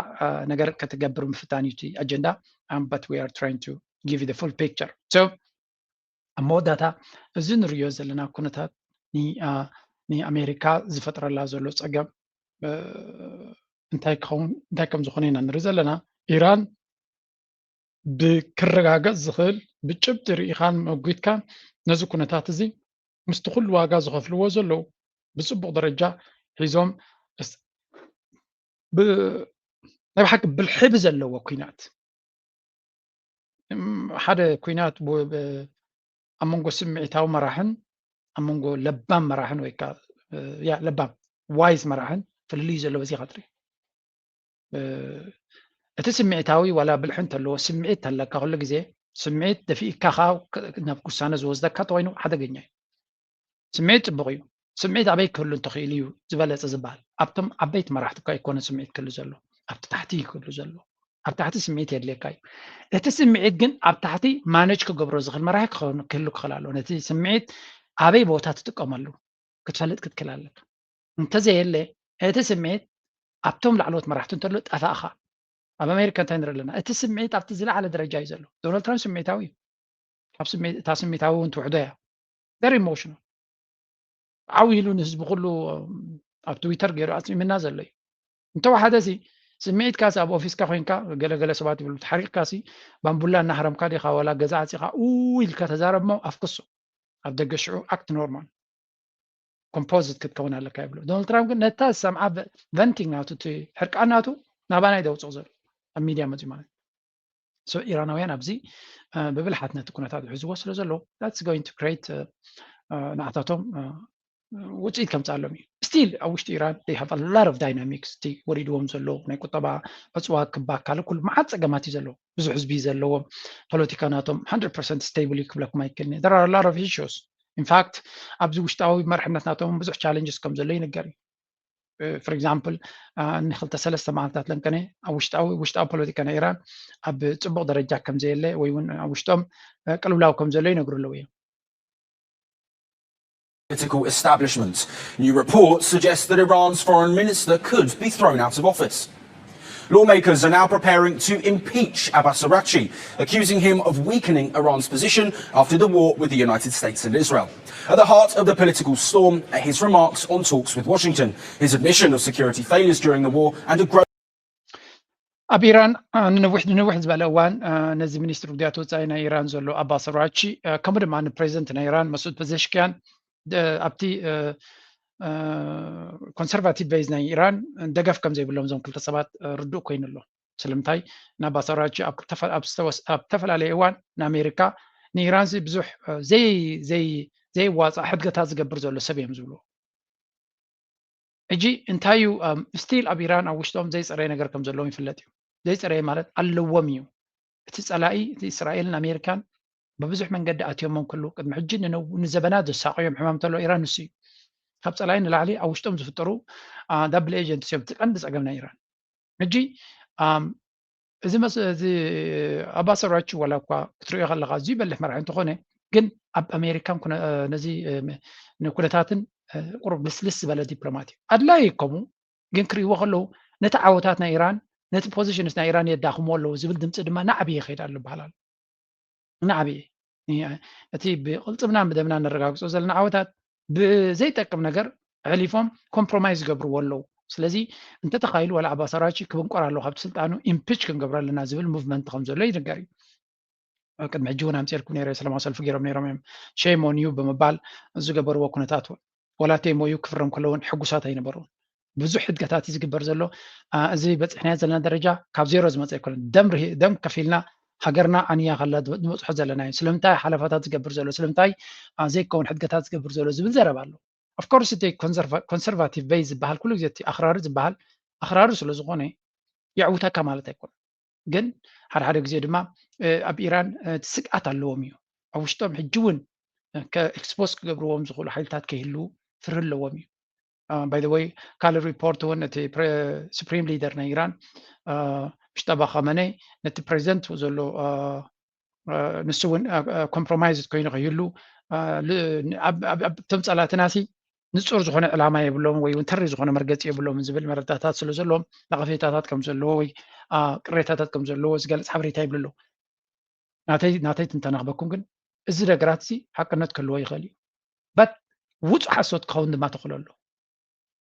ነገር ክትገብር ምፍታን እዩ እቲ ኣጀንዳ። But we are trying to give you the full picture. So ኣብ መወዳእታ እዚ ንሪኦ ዘለና ኩነታት ንኣሜሪካ ዝፈጥረላ ዘሎ ፀገም እንታይ ክኸውን እንታይ ከም ዝኾነ ኢና ንርኢ ዘለና። ኢራን ብክረጋገፅ ዝኽእል ብጭብጢ ርኢኻን መጒትካን ነዚ ኩነታት እዚ ምስቲ ኩሉ ዋጋ ዝኸፍልዎ ዘለዉ ብፅቡቕ ደረጃ ሒዞም ናይ ብሓቂ ብልሒ ብዘለዎ ኩናት ሓደ ኩናት ኣብ መንጎ ስምዒታዊ መራሕን ኣብ መንጎ ለባም መራሕን ወይ ያ ለባም ዋይዝ መራሕን ፍልልይ ዘሎ በዚ ኻትሪ እቲ ስምዒታዊ ዋላ ብልሒ እንተለዎ ስምዒት ተለካ ኩሉ ግዜ ስምዒት ደፊእካ ካብ ናብ ውሳነ ዝወስደካ ተኮይኑ ሓደገኛ እዩ። ስምዒት ፅቡቅ እዩ። ስምዒት ኣበይ ክህሉ እንተኽኢሉ እዩ ዝበለፀ ዝበሃል ኣብቶም ዓበይቲ መራሕቲ እኳ ኣይኮነ ስምዒት ክህሉ ዘሎ ኣብቲ ታሕቲ ክህሉ ዘሎ ኣብ ታሕቲ ስምዒት የድልየካ እዩ። እቲ ስምዒት ግን ኣብ ታሕቲ ማነጅ ክገብሮ ዝኽእል መራሒ ክህሉ ክኽእል ኣለዎ። ነቲ ስምዒት ኣበይ ቦታ ትጥቀመሉ ክትፈልጥ ክትክእል ኣለካ። እንተዘየለ እቲ ስምዒት ኣብቶም ላዕለዎት መራሕቲ እንተሎ ጠፋእኻ። ኣብ ኣሜሪካ እንታይ ንርኢ ኣለና? እቲ ስምዒት ኣብቲ ዝለዓለ ደረጃ እዩ ዘሎ። ዶናልድ ትራምፕ ስምዒታዊ እዩ። ካብ ስምዒት እታ ስምዒታዊ እውን ትውሕዶ እያ። Very emotional ዓው ኢሉ ንህዝቢ ኩሉ ኣብ ትዊተር ገይሩ ኣፅሚምና ዘሎ እዩ። እንተወሓደ ሲ ስምዒትካ ሲ ኣብ ኦፊስካ ኮይንካ ገለገለ ሰባት ይብሉ ተሓሪቕካ ሲ ባምቡላ እናሃረምካ ዲኻ ዋላ ገዛ ዓፂኻ ኡ ኢልካ ተዛረብ ሞ ኣፍክሶ ኣብ ደገ ሽዑ ኣክት ኖርማል ኮምፖዝድ ክትከውን ኣለካ ይብሉ። ዶናልድ ትራምፕ ግን ነታ ዝሰምዓ ቨንቲንግ ናቱ እቲ ሕርቃን ናቱ ናባና እዩ ደውፅቕ ዘሎ ኣብ ሚድያ መፅኡ ማለት እዩ። ኢራናውያን ኣብዚ ብብልሓት ነቲ ኩነታት ዝሕዝዎ ስለ ዘለዉ that's going to create ንዓታቶም ውፅኢት ከምፅኣሎም እዩ። Still ኣብ ውሽጢ ኢራን they have a lot of dynamics እቲ ወሪድዎም ዘሎ ናይ ቁጠባ ዕፅዋ ክባካል ኩሉ መዓት ፀገማት እዩ ዘለዎ። ብዙሕ ህዝቢ ዘለዎም ፖለቲካ ናቶም hundred percent stable እዩ ክብለኩም ኣይክእልን። There are a lot of issues. In fact ኣብዚ ውሽጣዊ መርሕነት ናቶም ብዙሕ challenges ከም ዘሎ ይንገር እዩ። For example ንክልተ ሰለስተ መዓልታት ለንቀነ ኣብ ውሽጣዊ ውሽጣዊ ፖለቲካ ናይ ኢራን ኣብ ፅቡቅ ደረጃ ከም ዘየለ ወይ እውን ኣብ ውሽጦም ቅልውላው ከም ዘሎ ይነግሩ ኣለዉ እዮም። Political establishment. New reports suggest that Iran's foreign minister could be thrown out of office. Lawmakers are now preparing to impeach Abbas Araghchi, accusing him of weakening Iran's position after the war with the United States and Israel. At the heart of the political storm are his remarks on talks with Washington, his admission of security failures during the war, and a growing ኣብ ኢራን ንነዊሕ ንነዊሕ ዝበለ እዋን ነዚ ሚኒስትር ጉዳያት ወፃኢ ናይ ኢራን ዘሎ ኣባስ ኣራግቺ ከምኡ ድማ ንፕሬዚደንት ናይ ኢራን መስዑድ ፐዘሽኪያን ኣብቲ ኮንሰርቫቲቭ ቤዝ ናይ ኢራን ደገፍ ከም ዘይብሎም እዞም ክልተ ሰባት ርዱእ ኮይኑ ኣሎ። ስለምንታይ ንኣባስ ኣራግቺ ኣብ ዝተፈላለየ እዋን ንኣሜሪካ ንኢራን ብዙሕ ዘይዋፃእ ሕድገታት ዝገብር ዘሎ ሰብ እዮም ዝብሉ። ሕጂ እንታይ እዩ ስቲል ኣብ ኢራን ኣብ ውሽጦም ዘይፀረየ ነገር ከም ዘለዎም ይፍለጥ እዩ። ዘይፀረየ ማለት ኣለዎም እዩ። እቲ ፀላኢ እቲ እስራኤልን ኣሜሪካን ብብዙሕ መንገዲ ኣትዮሞም ክሉ ቅድሚ ሕጂ ንዘበናት ዘሳቀዮም ሕማም ተሎ ኢራን ንሱ እዩ። ካብ ፀላኢ ንላዕሊ ኣብ ውሽጦም ዝፍጠሩ ዳብል ኤጀንትስ እዮም እቲ ቀንዲ ፀገም ናይ ኢራን። ሕጂ እዚ መስ እዚ ኣባስ ኣራግቺ ዋላ እኳ ክትሪኦ ከለካ ኣዝዩ በሊሕ መራሒ እንተኾነ ግን ኣብ ኣሜሪካን ኩነ- ነዚ ንኩነታትን ቁሩብ ልስልስ ዝበለ ዲፕሎማት እዩ ኣድላይ እዩ። ከምኡ ግን ክሪእዎ ከለዉ ነቲ ዓወታት ናይ ኢራን ነቲ ፖዚሽንስ ናይ ኢራን የዳኽምዎ ኣለዉ ዝብል ድምፂ ድማ ናዕቢ ይኸይድ ኣሎ ይበሃል ኣሎ። ናዕቢ እቲ ብቕልፅምናን ብደምና ነረጋግፆ ዘለና ዓወታት ብዘይጠቅም ነገር ኣሕሊፎም ኮምፕሮማይዝ ይገብርዎ ኣለዉ። ስለዚ እንተተኻኢሉ ዋላ ኣባስ ኣራግቺ ክብንቆር ኣለዎ ካብቲ ስልጣኑ ኢምፒች ክንገብሮ ኣለና ዝብል ሙቭመንት ከም ዘሎ ይንገር እዩ። ቅድሚ ሕጂ እውን ኣምፅኤልኩም ነይረ ሰላማዊ ሰልፊ ገይሮም ነይሮም እዮም ሼም ኦን ዩ ብምባል ዝገበርዎ ኩነታት እውን ዋላ እቲ ኤምኦዩ ክፍረም ከሎ እውን ሕጉሳት ኣይነበሩን። ብዙሕ ሕድገታት እዩ ዝግበር ዘሎ። እዚ በፂሕናዮ ዘለና ደረጃ ካብ ዜሮ ዝመፀ ኣይኮነን። ደም ርሂ ደም ከፊልና ሃገርና ዓንያ ከላ ዝበፅሖ ዘለና እዩ። ስለምንታይ ሓለፋታት ዝገብር ዘሎ ስለምንታይ ዘይከውን ሕድገታት ዝገብር ዘሎ ዝብል ዘረባ ኣሎ። ኦፍኮርስ እቲ ኮንሰርቫቲቭ ቤዝ ዝበሃል ኩሉ ግዜ እቲ ኣኽራሪ ዝበሃል ኣኽራሪ ስለ ዝኾነ የዕውተካ ማለት ኣይኮነን። ግን ሓደ ሓደ ግዜ ድማ ኣብ ኢራን ስግኣት ኣለዎም እዩ። ኣብ ውሽጦም ሕጂ እውን ኤክስፖዝ ክገብርዎም ዝኽእሉ ሓይልታት ከይህልዉ ፍርሂ ኣለዎም እዩ። ባይ ወይ ካልእ ሪፖርት እውን እቲ ሱፕሪም ሊደር ናይ ኢራን ሙጅተባ ካመኔ ነቲ ፕሬዚደንት ዘሎ ንሱ እውን ኮምፕሮማይዝ ኮይኑ ከይህሉ እቶም ጸላእትናሲ ንጹር ዝኾነ ዕላማ የብሎም ወይ እውን ተሪ ዝኾነ መርገፂ የብሎም ዝብል መረዳታት ስለ ዘለዎም ነቐፌታታት ከም ዘለዎ ወይ ቅሬታታት ከም ዘለዎ ዝገልፅ ሓበሬታ ይብሉ ኣለዉ። ናተይ ናተይ ትንተና ክበኩም ግን እዚ ነገራት እዚ ሓቅነት ክህልዎ ይኽእል እዩ። በት ውፁ ሓሶት ክኸውን ድማ ተኽእሎ ኣሎ።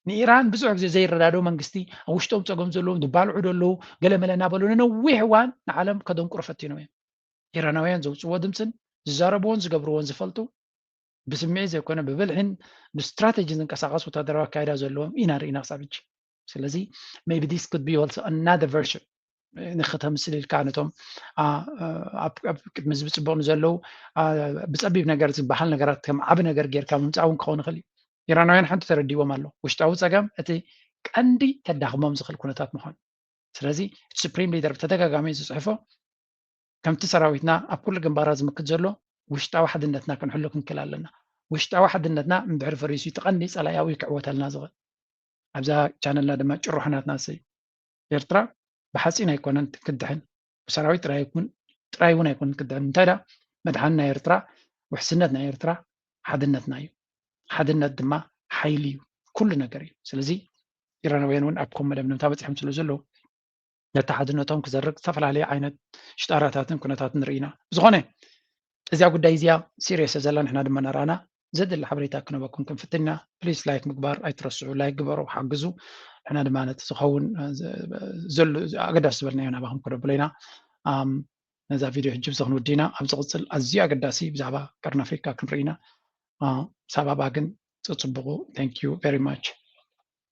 ንኢራን ብዙሕ ግዜ ዘይረዳዶ መንግስቲ ኣብ ውሽጦም ፀገም ዘለዎም ዝባልዑ ዶ ኣለዉ ገለመለ እናበሉ ንነዊሕ እዋን ንዓለም ከደንቁሩ ፈቲኖም እዮም። ኢራናውያን ዘውፅዎ ድምፅን ዝዛረብዎን ዝገብርዎን ዝፈልጡ ብስምዒት ዘይኮነ ብብልሒን ብስትራቴጂ ዝንቀሳቐስ ወታደራዊ ኣካይዳ ዘለዎም ኢና ርኢና ክሳብ ሕጂ። ስለዚ maybe this could be also another version ንክተምስል ኢልካ ነቶም ኣብ ቅድሚ እዚ ብፅቡቅ ንዘለዉ ብፀቢብ ነገር ዝበሃል ነገራት ከም ዓቢ ነገር ጌርካ ምምፃእ እውን ክኸውን ይኽእል እዩ። ኢራናውያን ሓንቲ ተረዲዎም ኣሎ ውሽጣዊ ፀገም እቲ ቀንዲ ከዳኽሞም ዝኽእል ኩነታት ምዃኑ። ስለዚ እቲ ሱፕሪም ሊደር ብተደጋጋሚ ዝፅሕፎ ከምቲ ሰራዊትና ኣብ ኩሉ ግንባራት ዝምክት ዘሎ ውሽጣዊ ሓድነትና ክንሕሉ ክንክል ኣለና። ውሽጣዊ ሓድነትና እንድሕር ፈሪሱ እቲ ቀንዲ ፀላያዊ ክዕወተልና ዝኽእል። ኣብዛ ቻነልና ድማ ጭርሖ ናትና ሰዩ ኤርትራ ብሓፂን ኣይኮነን ትክድሕን ብሰራዊት ጥራይ እውን ኣይኮነን ትክድሕን። እንታይ ዳ መድሓን ናይ ኤርትራ ውሕስነት ናይ ኤርትራ ሓድነትና እዩ። ሓድነት ድማ ሓይሊ እዩ፣ ኩሉ ነገር እዩ። ስለዚ ኢራናውያን እውን ኣብ ኮም መደምደምታ በፂሖም ስለ ዘለዉ ነቲ ሓድነቶም ክዘርግ ዝተፈላለዩ ዓይነት ሽጣራታትን ኩነታትን ርኢና። ብዝኾነ እዚኣ ጉዳይ እዚኣ ሲሪየስ ዘላ ንሕና ድማ ነራና ዘድሊ ሓበሬታ ክነበኩም ክንፍትን ኢና። ፕሊስ ላይክ ምግባር ኣይትረስዑ። ላይክ ግበሩ፣ ሓግዙ። ንሕና ድማ ነቲ ዝኸውን ዘሎ ኣገዳሲ ዝበልናዮ ናባኹም ክነብሎ ኢና። ነዛ ቪድዮ ሕጂ ብዚ ክንውዲ ኢና። ኣብ ዝቕፅል ኣዝዩ ኣገዳሲ ብዛዕባ ቀርኒ ኣፍሪካ ክንርኢ ኢና። ሳባባ ግን ፅፅብቑ። Thank you very much።